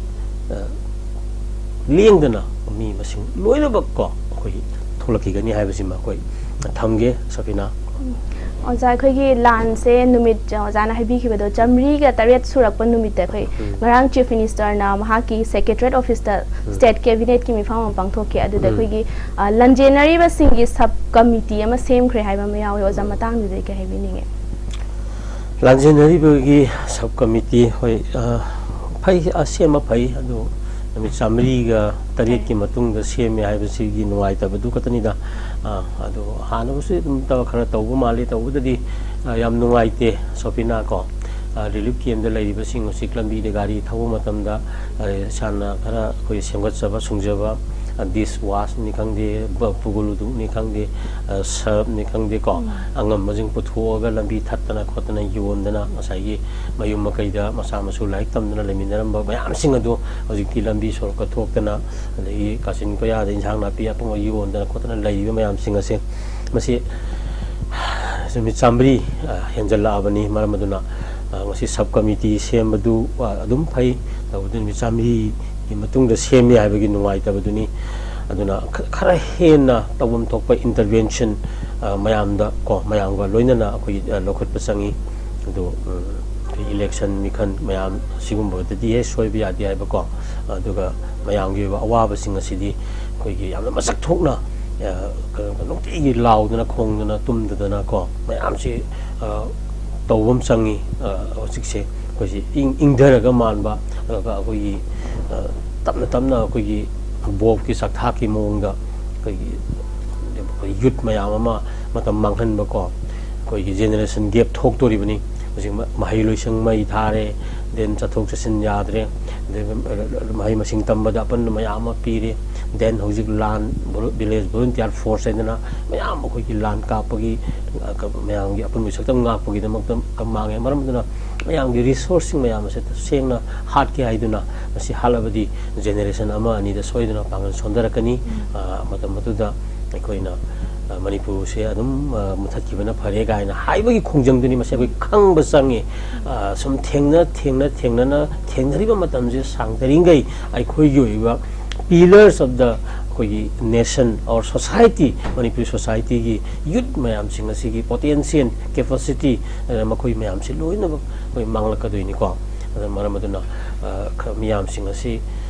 ꯑ, ꯂꯦꯡꯗꯅ ꯃꯤ ꯃꯁꯤꯡ ꯂꯣꯏꯅꯃꯛ ꯀꯣ, ꯑꯩꯈꯣꯏꯒꯤ ꯊꯣꯛꯂꯛꯈꯤꯒꯅꯤ ꯍꯥꯏꯕꯁꯤꯃ ꯑꯩꯈꯣꯏ ꯊꯝꯒꯦ, ꯁꯐꯤꯅꯥ꯫ ꯑꯣꯖꯥ, ꯑꯩꯈꯣꯏꯒꯤ ꯂꯥꯟꯁꯦ ꯅꯨꯃꯤꯠ, ꯑꯣꯖꯥꯅ ꯍꯥꯏꯕꯤꯈꯤꯕꯗꯣ, ꯆꯥꯃꯔꯤꯒ ꯇꯔꯦꯠ ꯁꯨꯔꯛꯄ ꯅꯨꯃꯤꯠꯇ ꯑꯩꯈꯣꯏ ꯎꯝ꯫ ꯉꯔꯥꯡ Chief Ministerꯅ ꯃꯍꯥꯛꯀꯤ Secretariat Officeꯇ ꯎꯝ꯫ State Cabinetꯀꯤ ꯃꯤꯐꯝ ꯑꯃ ꯄꯥꯡꯊꯣꯛꯈꯤ꯫ ꯑꯗꯨꯗ ꯎꯝ꯫ ꯑꯩꯈꯣꯏꯒꯤ, ꯑ, ꯂꯥꯟꯖꯦꯟꯅꯔꯤꯕꯁꯤꯡꯒꯤ sub committee ꯑꯃ ꯁꯦꯝꯈ꯭ꯔꯦ ꯍꯥꯏꯕ ꯑꯃ ꯌꯥꯎꯋꯦ꯫ ꯑꯣꯖꯥ, ꯎꯝ꯫ ꯃꯇꯥꯡꯗꯨꯗ ꯀꯩ ꯍꯥꯏꯕꯤꯅꯤꯡꯉꯦ? ꯂꯥꯟꯖꯦꯟꯅꯔꯤꯕꯒꯤ sub committee, ꯍꯣꯏ, ꯑ, ꯐꯩ, ꯑ, ꯁꯦꯝꯕ ꯐꯩ꯫ ꯑꯗꯨ ꯅꯨꯃꯤꯠ ꯆꯥꯃꯔꯤꯒ ꯇꯔꯦꯠꯀꯤ ꯃꯇꯨꯡꯗ ꯁꯦꯝꯃꯦ ꯍꯥꯏꯕꯁꯤꯒꯤ ꯅꯨꯡꯉꯥꯏꯇꯕꯗꯨ ꯈꯛꯇꯅꯤꯗ꯫ ꯑ, ꯑꯗꯨ ꯍꯥꯟꯅꯕꯨꯁꯨ ꯑꯗꯨꯝ ꯇꯧ-, ꯈꯔ ꯇꯧꯕ ꯃꯥꯜꯂꯤ꯫ ꯇꯧꯕꯗꯗꯤ, ꯑ, ꯌꯥꯝ ꯅꯨꯡꯉꯥꯏꯇꯦ, ꯁꯣꯐꯤꯅꯥ, ꯀꯣ꯫ ꯑ, relief campꯇ ꯂꯩꯔꯤꯕꯁꯤꯡ ꯍꯧꯖꯤꯛ ꯂꯝꯕꯤꯗ ꯒꯥꯔꯤ ꯊꯧꯕ ꯃꯇꯝꯗ, ꯑ, ꯏꯁꯥꯅ ꯈꯔ ꯑꯩꯈꯣꯏ ꯁꯦꯝꯒꯠꯆꯕ, ꯁꯨꯡꯖꯕ, ꯑ, dish washꯅꯤ ꯈꯪꯗꯦ, ꯕ-, ꯄꯨꯒꯜ ꯎꯗꯨꯛꯅꯤ ꯈꯪꯗꯦ, ꯑ, ꯁꯔꯞꯅꯤ ꯈꯪꯗꯦ, ꯀꯣ꯫ ꯎꯝ꯫ ꯑꯉꯝꯕꯁꯤꯡ ꯄꯨꯊꯣꯛꯑꯒ ꯂꯝꯕꯤ ꯊꯠꯇꯅ ꯈꯣꯠꯇꯅ ꯌꯣꯟꯗꯅ, ꯉꯁꯥꯏꯒꯤ ꯃꯌꯨꯝ ꯃꯀꯩꯗ ꯃꯆꯥ ꯃꯁꯨ ꯂꯥꯏꯔꯤꯛ ꯇꯝꯗꯅ ꯂꯩꯃꯤꯟꯅꯔꯝꯕ ꯃꯌꯥꯝꯁꯤꯡ ꯑꯗꯨ ꯍꯧꯖꯤꯛꯇꯤ ꯂꯝꯕꯤ ꯁꯣꯔꯣꯛꯀ ꯊꯣꯛꯇꯅ, ꯑꯗꯒꯤ ꯀꯥꯆꯤꯟ ꯀꯣꯌꯥꯗ ꯏꯟꯁꯥꯡ ꯅꯥꯄꯤ ꯑꯄꯪꯕ ꯌꯣꯟꯗꯅ ꯈꯣꯠꯇꯅ ꯂꯩꯔꯤꯕ ꯃꯌꯥꯝꯁꯤꯡ ꯑꯁꯦ, ꯃꯁꯤ ꯅꯨꯃꯤꯠ ꯆꯥꯃꯔꯤ, ꯑ, ꯍꯦꯟꯖꯜꯂꯛꯑꯕꯅꯤ꯫ ꯃꯔꯝ ꯑꯗꯨꯅ, ꯑ, ꯉꯁꯤ sub committee ꯁꯦꯝꯕꯗꯨ, ꯑ, ꯑꯗꯨꯝ ꯐꯩ꯫ ꯇꯧꯕꯗ ꯅꯨꯃꯤꯠ ꯆꯥꯃꯔꯤꯒꯤ ꯃꯇꯨꯡꯗ ꯁꯦꯝꯃꯤ ꯍꯥꯏꯕꯒꯤ ꯅꯨꯡꯉꯥꯏꯇꯕꯗꯨꯅꯤ꯫ ꯑꯗꯨꯅ ꯈ-, ꯈꯔ ꯍꯦꯟꯅ ꯇꯧꯐꯝ ꯊꯣꯛꯄ intervention, ꯑ, ꯃꯌꯥꯝꯗ ꯀꯣ, ꯃꯌꯥꯝꯒ ꯂꯣꯏꯅꯅ ꯑꯩꯈꯣꯏ, ꯑ, ꯂꯧꯈꯠꯄ ꯆꯪꯉꯤ꯫ ꯑꯗꯨ, ꯎꯝ, ꯑꯩꯈꯣꯏ election ꯃꯤꯈꯜ ꯃꯌꯥꯝ ꯁꯤꯒꯨꯝꯕꯗꯗꯤ ꯍꯦꯛ ꯁꯣꯏꯕ ꯌꯥꯗꯦ ꯍꯥꯏꯕꯀꯣ꯫ ꯑꯗꯨꯒ ꯃꯌꯥꯝꯒꯤ ꯑꯣꯏꯕ ꯑꯋꯥꯕꯁꯤꯡ ꯑꯁꯤꯗꯤ ꯑꯩꯈꯣꯏꯒꯤ ꯌꯥꯝꯅ ꯃꯁꯛ ꯊꯣꯛꯅ, ꯑ, ꯀꯩꯅꯣ, ꯅꯨꯡꯇꯤꯒꯤ ꯂꯥꯎꯗꯅ ꯈꯣꯡꯗꯅ ꯇꯨꯝꯗꯗꯅ ꯀꯣ, ꯃꯌꯥꯝꯁꯤ, ꯑ, ꯇꯧꯕ ꯑꯃ ꯆꯪꯉꯤ꯫ ꯑ, ꯍꯧꯖꯤꯛꯁꯦ ꯑꯩꯈꯣꯏꯁꯤ ꯏꯪ-, ꯏꯪꯊꯔꯒ ꯃꯥꯟꯕ, ꯑꯗꯨꯒ ꯑꯩꯈꯣꯏꯒꯤ, ꯑ, ꯇꯞꯅ ꯇꯞꯅ ꯑꯩꯈꯣꯏꯒꯤ ꯕꯣꯕꯀꯤ ꯆꯥꯛꯊꯥꯛꯀꯤ ꯃꯑꯣꯡꯗ ꯑꯩꯈꯣꯏꯒꯤ, ꯑꯩꯈꯣꯏ ꯌꯨꯠ ꯃꯌꯥꯝ ꯑꯃ ꯃꯇꯝ ꯃꯥꯡꯍꯟꯕꯀꯣ, ꯑꯩꯈꯣꯏꯒꯤ ꯖꯦꯅꯦꯔꯦꯁꯟ ꯒꯦꯞ ꯊꯣꯛꯇꯣꯔꯤꯕꯅꯤ꯫ ꯍꯧꯖꯤꯛ ꯃ-, ꯃꯍꯩ ꯂꯣꯏꯁꯪ ꯃꯩ ꯊꯥꯔꯦ, ꯗꯦꯟ ꯆꯠꯊꯣꯛ ꯆꯠꯁꯤꯟ ꯌꯥꯗ꯭ꯔꯦ, ꯑꯗꯩ ꯃꯍꯩ ꯃꯁꯤꯡ ꯇꯝꯕꯗ ꯑꯄꯟꯕ ꯃꯌꯥꯝ ꯑꯃ ꯄꯤꯔꯦ, ꯗꯦꯟ ꯍꯧꯖꯤꯛ ꯂꯥꯟ, ꯚꯣꯂꯨ-, ꯚꯤꯂꯦꯖ ꯚꯣꯂꯨꯟꯇꯤꯌꯥꯔ ꯐꯣꯔꯁ ꯍꯥꯏꯗꯅ ꯃꯌꯥꯝ ꯑꯩꯈꯣꯏꯒꯤ ꯂꯥꯟ ꯀꯥꯞꯄꯒꯤ, ꯑ, ꯀ-, ꯃꯌꯥꯝꯒꯤ ꯑꯄꯨꯟꯕ ꯁꯛꯇꯝ ꯉꯥꯛꯄꯒꯤꯗꯃꯛꯇ ꯀ-, ꯃꯥꯡꯉꯦ꯫ ꯃꯔꯝ ꯑꯗꯨꯅ ꯃꯌꯥꯝꯒꯤ ꯔꯤꯁꯣꯔꯁꯁꯤꯡ ꯃꯌꯥꯝ ꯑꯁꯦ ꯇꯁꯦꯡꯅ ꯍꯥꯠꯀꯦ ꯍꯥꯏꯗꯨꯅ ꯃꯁꯤ ꯍꯥꯠꯂꯕꯗꯤ ꯖꯦꯅꯦꯔꯦꯁꯟ ꯑꯃ ꯑꯅꯤꯗ ꯁꯣꯏꯗꯅ ꯄꯥꯡꯒꯜ ꯁꯣꯟꯊꯔꯛꯀꯅꯤ꯫ ꯑ, ꯃꯇꯝ ꯑꯗꯨꯗ ꯑꯩꯈꯣꯏꯅ, ꯑ, ꯃꯅꯤꯄꯨꯔꯁꯦ ꯑꯗꯨꯝ, ꯑ, ꯃꯨꯊꯠꯈꯤꯕꯅ ꯐꯔꯦ ꯀꯥꯏꯅ ꯍꯥꯏꯕꯒꯤ ꯈꯣꯡꯖꯪꯗꯨꯅꯤ꯫ ꯃꯁꯤ ꯑꯩꯈꯣꯏ ꯈꯪꯕ ꯆꯪꯉꯤ꯫ ꯑ, ꯁꯨꯝ ꯊꯦꯡꯅ, ꯊꯦꯡꯅ, ꯊꯦꯡꯅꯅ ꯊꯦꯡꯅꯔꯤꯕ ꯃꯇꯝꯁꯦ ꯁꯥꯡꯊꯔꯤꯉꯩ ꯑꯩꯈꯣꯏꯒꯤ ꯑꯣꯏꯕ pillars of the ꯑꯩꯈꯣꯏꯒꯤ nation or society, ꯃꯅꯤꯄꯨꯔꯤ ꯁꯣꯁꯥꯏꯇꯤꯒꯤ ꯌꯨꯠ ꯃꯌꯥꯝꯁꯤꯡ ꯑꯁꯤꯒꯤ ꯄꯣꯇꯦꯟꯁꯤꯌꯦꯜ ꯀꯦꯄꯥꯁꯤꯇꯤ, ꯑ, ꯃꯈꯣꯏ ꯃꯌꯥꯝꯁꯤ ꯂꯣꯏꯅꯃꯛ ꯑꯩꯈꯣꯏ ꯃꯥꯡꯂꯛꯀꯗꯣꯏꯅꯤꯀꯣ꯫ ꯑꯗꯨꯅ ꯃꯔꯝ ꯑꯗꯨꯅ, ꯑ, ꯈ-, ꯃꯤꯌꯥꯝꯁꯤꯡ ꯑꯁꯤ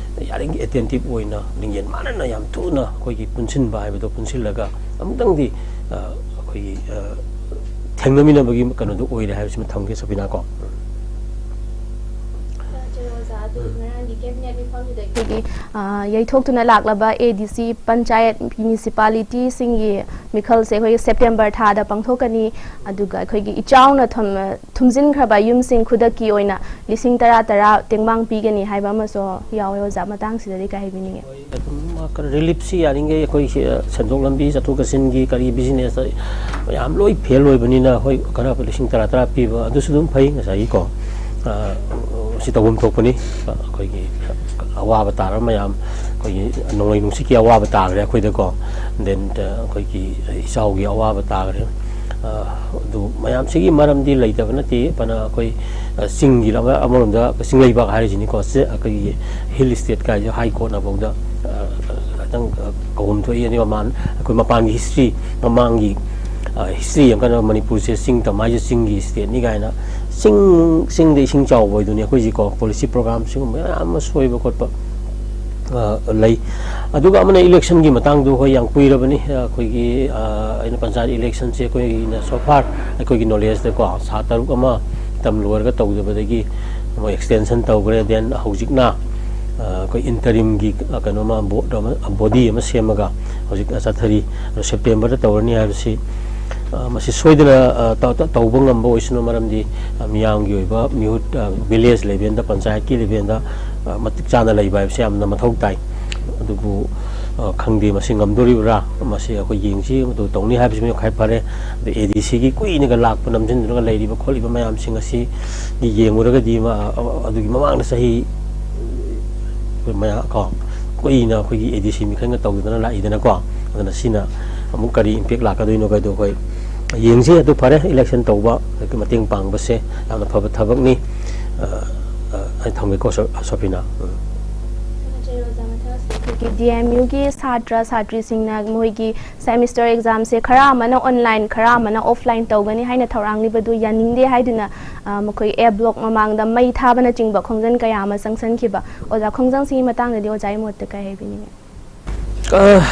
ꯌꯥꯔꯤꯉꯩ ꯑꯦꯇꯦꯟꯇꯤꯞ ꯑꯣꯏꯅ, ꯂꯤꯡꯖꯦꯜ ꯃꯥꯟꯅꯅ ꯌꯥꯝ ꯊꯨꯅ ꯑꯩꯈꯣꯏꯒꯤ ꯄꯨꯟꯁꯤꯟꯕ ꯍꯥꯏꯕꯗꯣ ꯄꯨꯟꯁꯤꯜꯂꯒ ꯑꯃꯨꯛꯇꯪꯗꯤ, ꯑ, ꯑꯩꯈꯣꯏꯒꯤ, ꯑ, ꯊꯦꯡꯅꯃꯤꯟꯅꯕꯒꯤ ꯀꯩꯅꯣꯗꯣ ꯑꯣꯏꯔꯦ ꯍꯥꯏꯕꯁꯤꯃ ꯊꯝꯒꯦ, ꯁꯕꯤꯅꯥ ꯀꯣ꯫ ꯆꯠꯂꯣ ꯑꯣꯖꯥ, ꯑꯗꯨ ꯎꯝ꯫ ꯉꯔꯥꯡꯒꯤ ꯀꯦꯕꯤꯅꯦꯠ ꯃꯤꯐꯝꯗꯨꯗ ꯑꯩꯈꯣꯏꯒꯤ, ꯑ, ꯌꯩꯊꯣꯛꯇꯨꯅ ꯂꯥꯛꯂꯕ ꯑꯦ ꯗꯤ ꯁꯤ, ꯄꯟꯆꯥꯌꯠ, ꯃ꯭ꯌꯨꯅꯤꯁꯤꯄꯥꯂꯤꯇꯤꯁꯤꯡꯒꯤ ꯃꯤꯈꯜꯁꯦ ꯑꯩꯈꯣꯏꯒꯤ ꯁꯦꯞꯇꯦꯝꯕꯔ ꯊꯥꯗ ꯄꯥꯡꯊꯣꯛꯀꯅꯤ꯫ ꯑꯗꯨꯒ ꯑꯩꯈꯣꯏꯒꯤ ꯏꯆꯥꯎꯅ ꯊꯝ-, ꯊꯨꯝꯖꯤꯟꯈ꯭ꯔꯕ ꯌꯨꯝꯁꯤꯡ ꯈꯨꯗꯛꯀꯤ ꯑꯣꯏꯅ ꯂꯤꯁꯤꯡ ꯇꯔꯥ ꯇꯔꯥ ꯇꯦꯡꯕꯥꯡ ꯄꯤꯒꯅꯤ ꯍꯥꯏꯕ ꯑꯃꯁꯨ ꯌꯥꯎꯋꯦ꯫ ꯑꯣꯖꯥ, ꯃꯇꯥꯡꯁꯤꯗ ꯀꯔꯤ ꯍꯥꯏꯕꯤꯅꯤꯡꯉꯤ? ꯑꯗꯨꯝ ꯔꯤꯂꯤꯞꯁꯤ ꯌꯥꯔꯤꯉꯩ ꯑꯩꯈꯣꯏ ꯁꯤ, ꯁꯦꯟꯊꯣꯛ ꯂꯝꯕꯤ ꯆꯠꯊꯣꯛ ꯆꯠꯁꯤꯟꯒꯤ ꯀꯔꯤ ꯕꯤꯖꯤꯅꯦꯁꯇ ꯃꯌꯥꯝ ꯂꯣꯏ ꯐꯦꯜ ꯑꯣꯏꯕꯅꯤꯅ, ꯍꯣꯏ, ꯈꯔ ꯂꯤꯁꯤꯡ ꯇꯔꯥ ꯇꯔꯥ ꯄꯤꯕ ꯑꯗꯨꯁꯨ ꯑꯗꯨꯝ ꯐꯩ꯫ ꯉꯁꯥꯏꯒꯤꯀꯣ, ꯑ, ꯁꯤ ꯇꯧꯐꯝ ꯊꯣꯛꯄꯅꯤ꯫ ꯑꯩꯈꯣꯏꯒꯤ ꯑꯋꯥꯕ ꯇꯥꯔꯕ ꯃꯌꯥꯝ, ꯑꯩꯈꯣꯏꯒꯤ ꯅꯣꯡꯂꯩ ꯅꯨꯡꯁꯤꯠꯀꯤ ꯑꯋꯥꯕ ꯇꯥꯈ꯭ꯔꯦ ꯑꯩꯈꯣꯏꯗꯀꯣ, ꯗꯦꯟ ꯑꯩꯈꯣꯏꯒꯤ ꯏꯆꯥꯎꯒꯤ ꯑꯋꯥꯕ ꯇꯥꯈ꯭ꯔꯦ꯫ ꯑ, ꯑꯗꯨ ꯃꯌꯥꯝꯁꯤꯒꯤ ꯃꯔꯝꯗꯤ ꯂꯩꯇꯕ ꯅꯠꯇꯦ꯫ ꯐꯅ ꯑꯩꯈꯣꯏ, ꯑ, ꯆꯤꯡꯒꯤ ꯂꯝ-, ꯑꯃꯔꯣꯝꯗ ꯆꯤꯡꯂꯩꯕꯥꯛ ꯍꯥꯏꯔꯤꯁꯤꯅꯤꯀꯣ, ꯆꯦ-, ꯑꯩꯈꯣꯏꯒꯤ ꯍꯤꯜ ꯁ꯭ꯇꯦꯠ ꯀꯥꯏꯁꯦ ꯍꯥꯏ ꯀꯣꯔꯠꯅꯐꯥꯎꯗ, ꯑ, ꯈꯤꯇꯪ, ꯑ, ꯀꯧꯕꯝ ꯊꯣꯛꯏ꯫ ꯑꯗꯩ ꯃꯄꯥꯟ, ꯑꯩꯈꯣꯏ ꯃꯄꯥꯟꯒꯤ ꯍꯤꯁꯇ꯭ꯔꯤ, ꯃꯃꯥꯡꯒꯤ, ꯑ, ꯍꯤꯁꯇ꯭ꯔꯤ ꯌꯦꯡꯉꯀꯥꯟꯗ ꯃꯅꯤꯄꯨꯔꯁꯦ ꯆꯤꯡ ꯇꯝ ꯍꯥꯏꯁꯦ ꯆꯤꯡꯒꯤ ꯁ꯭ꯇꯦꯠꯅꯤ ꯀꯥꯏꯅ, ꯆꯤꯡ, ꯆꯤꯡꯗ ꯏꯁꯤꯡ ꯆꯥꯎꯕ ꯑꯣꯏꯗꯨꯅꯤ ꯑꯩꯈꯣꯏꯁꯤꯀꯣ꯫ ꯄꯣꯂꯤꯁꯤ ꯄ꯭ꯔꯣꯒ꯭ꯔꯥꯝ ꯁꯤꯒꯨꯝꯕ ꯃꯌꯥꯝ ꯑꯃ ꯁꯣꯏꯕ ꯈꯣꯠꯄ ꯑ, ꯂꯩ꯫ ꯑꯗꯨꯒ ꯑꯃꯅ ꯏꯂꯦꯛꯁꯟꯒꯤ ꯃꯇꯥꯡꯗꯨ, ꯍꯣꯏ, ꯌꯥꯝ ꯀꯨꯏꯔꯕꯅꯤ꯫ ꯑ, ꯑꯩꯈꯣꯏꯒꯤ, ꯑ, ꯑꯩꯅ ꯄꯟꯆꯥꯌꯠ ꯏꯂꯦꯛꯁꯟꯁꯦ ꯑꯩꯈꯣꯏꯅ so far ꯑꯩꯈꯣꯏꯒꯤ ꯅꯣꯂꯦꯖꯇꯀꯣ, ꯊꯥ ꯇꯔꯨꯛ ꯑꯃ ꯇꯝ ꯂꯣꯏꯔꯒ ꯇꯧꯗꯕꯗꯒꯤ ꯑꯃꯨꯛ ꯑꯦꯛꯁꯇꯦꯟꯁꯟ ꯇꯧꯈ꯭ꯔꯦ꯫ Then ꯍꯧꯖꯤꯛꯅ, ꯑ, ꯑꯩꯈꯣꯏ ꯏꯟꯇꯔꯤꯝꯒꯤ, ꯑ, ꯀꯩꯅꯣꯃ, ꯕꯣꯔꯗ ꯑꯃ, ꯕꯣꯗꯤ ꯑꯃ ꯁꯦꯝꯃꯒ ꯍꯧꯖꯤꯛ ꯆꯠꯊꯔꯤ꯫ ꯑꯗꯣ ꯁꯦꯞꯇꯦꯝꯕꯔꯗ ꯇꯧꯔꯅꯤ ꯍꯥꯏꯕꯁꯤ, ꯑ, ꯃꯁꯤ ꯁꯣꯏꯗꯅ, ꯑ, ꯇ-, ꯇ-, ꯇꯧꯕ ꯉꯝꯕ ꯑꯣꯏꯁꯅꯨ, ꯃꯔꯝꯗꯤ, ꯑ, ꯃꯤꯌꯥꯝꯒꯤ ꯑꯣꯏꯕ ꯃꯤꯍꯨꯠ, ꯑ, ꯚꯤꯂꯦꯖ ꯂꯦꯚꯦꯜꯗ, ꯄꯟꯆꯥꯌꯠꯀꯤ ꯂꯦꯚꯦꯜꯗ, ꯑ, ꯃꯇꯤꯛ ꯆꯥꯅ ꯂꯩꯕ ꯍꯥꯏꯕꯁꯤ ꯌꯥꯝꯅ ꯃꯊꯧ ꯇꯥꯏ꯫ ꯑꯗꯨꯕꯨ, ꯑ, ꯈꯪꯗꯦ, ꯃꯁꯤ ꯉꯝꯗꯣꯔꯤꯕ꯭ꯔꯥ, ꯃꯁꯤ ꯑꯩꯈꯣꯏ ꯌꯦꯡꯁꯤ꯫ ꯃꯗꯨ ꯇꯧꯅꯤ ꯍꯥꯏꯕꯁꯤꯃ ꯈ꯭ꯋꯥꯏ ꯐꯔꯦ꯫ ꯑꯗ ꯑꯦ ꯗꯤ ꯁꯤꯒꯤ ꯀꯨꯏꯅꯒ ꯂꯥꯛꯄ ꯅꯝꯁꯤꯟꯗꯨꯅꯒ ꯂꯩꯔꯤꯕ ꯈꯣꯠꯂꯤꯕ ꯃꯌꯥꯝꯁꯤꯡ ꯑꯁꯤ ꯌꯦꯡꯉꯨꯔꯒꯗꯤ, ꯃ-, ꯑ-, ꯑꯗꯨꯒꯤ ꯃꯃꯥꯡꯗ ꯆꯍꯤ ꯑꯩꯈꯣꯏ ꯃꯌꯥꯝ ꯀꯣ, ꯀꯨꯏꯅ ꯑꯩꯈꯣꯏꯒꯤ ꯑꯦ ꯗꯤ ꯁꯤ ꯃꯤꯈꯜꯅ ꯇꯧꯗꯅ ꯂꯥꯛꯏꯗꯅꯀꯣ꯫ ꯑꯗꯨꯅ ꯁꯤꯅ ꯑꯃꯨꯛ ꯀꯔꯤ ꯏꯝꯄꯦꯛ ꯂꯥꯛꯀꯗꯣꯏꯅꯣ ꯍꯥꯏꯗꯣ ꯑꯩꯈꯣꯏ ꯌꯦꯡꯁꯤ꯫ ꯑꯗꯨ ꯐꯔꯦ, ꯏꯂꯦꯛꯁꯟ ꯇꯧꯕ, ꯃꯇꯦꯡ ꯄꯥꯡꯕꯁꯦ ꯌꯥꯝꯅ ꯐꯕ ꯊꯕꯛꯅꯤ꯫ ꯑ, ꯑ, ꯑꯩ ꯊꯝꯒꯦꯀꯣ, ꯁꯣ-, ꯁꯣꯐꯤꯅꯥ꯫ ꯎꯝ꯫ ꯊꯥꯒꯠꯆꯔꯤ ꯑꯣꯖꯥ꯫ ꯃꯊꯪ ꯑꯁꯤꯗ ꯑꯩꯈꯣꯏꯒꯤ ꯗꯤ ꯑꯦꯝ ꯌꯨꯒꯤ ꯁꯥꯇ꯭ꯔ ꯁꯥꯇ꯭ꯔꯤꯁꯤꯡꯅ ꯃꯈꯣꯏꯒꯤ ꯁꯦꯃꯤꯁꯇꯔ ꯑꯦꯛꯖꯥꯝꯁꯦ ꯈꯔ ꯑꯃꯅ ꯑꯣꯟꯂꯥꯏꯟ, ꯈꯔ ꯑꯃꯅ ꯑꯣꯐꯂꯥꯏꯟ ꯇꯧꯒꯅꯤ ꯍꯥꯏꯅ ꯊꯧꯔꯥꯡꯂꯤꯕꯗꯨ ꯌꯥꯅꯤꯡꯗꯦ ꯍꯥꯏꯗꯨꯅ, ꯑ, ꯃꯈꯣꯏ ꯑꯦ ꯕ꯭ꯂꯣꯛ ꯃꯃꯥꯡꯗ ꯃꯩ ꯊꯥꯕꯅꯆꯤꯡꯕ ꯈꯣꯡꯖꯪ ꯀꯌꯥ ꯑꯃ ꯆꯪꯁꯤꯟꯈꯤꯕ꯫ ꯑꯣꯖꯥ, ꯈꯣꯡꯖꯪꯁꯤꯒꯤ ꯃꯇꯥꯡꯗꯗꯤ ꯑꯣꯖꯥꯒꯤ ꯃꯣꯠꯇ ꯀꯔꯤ ꯍꯥꯏꯕꯤꯅꯤꯡꯉꯤ? ꯑ,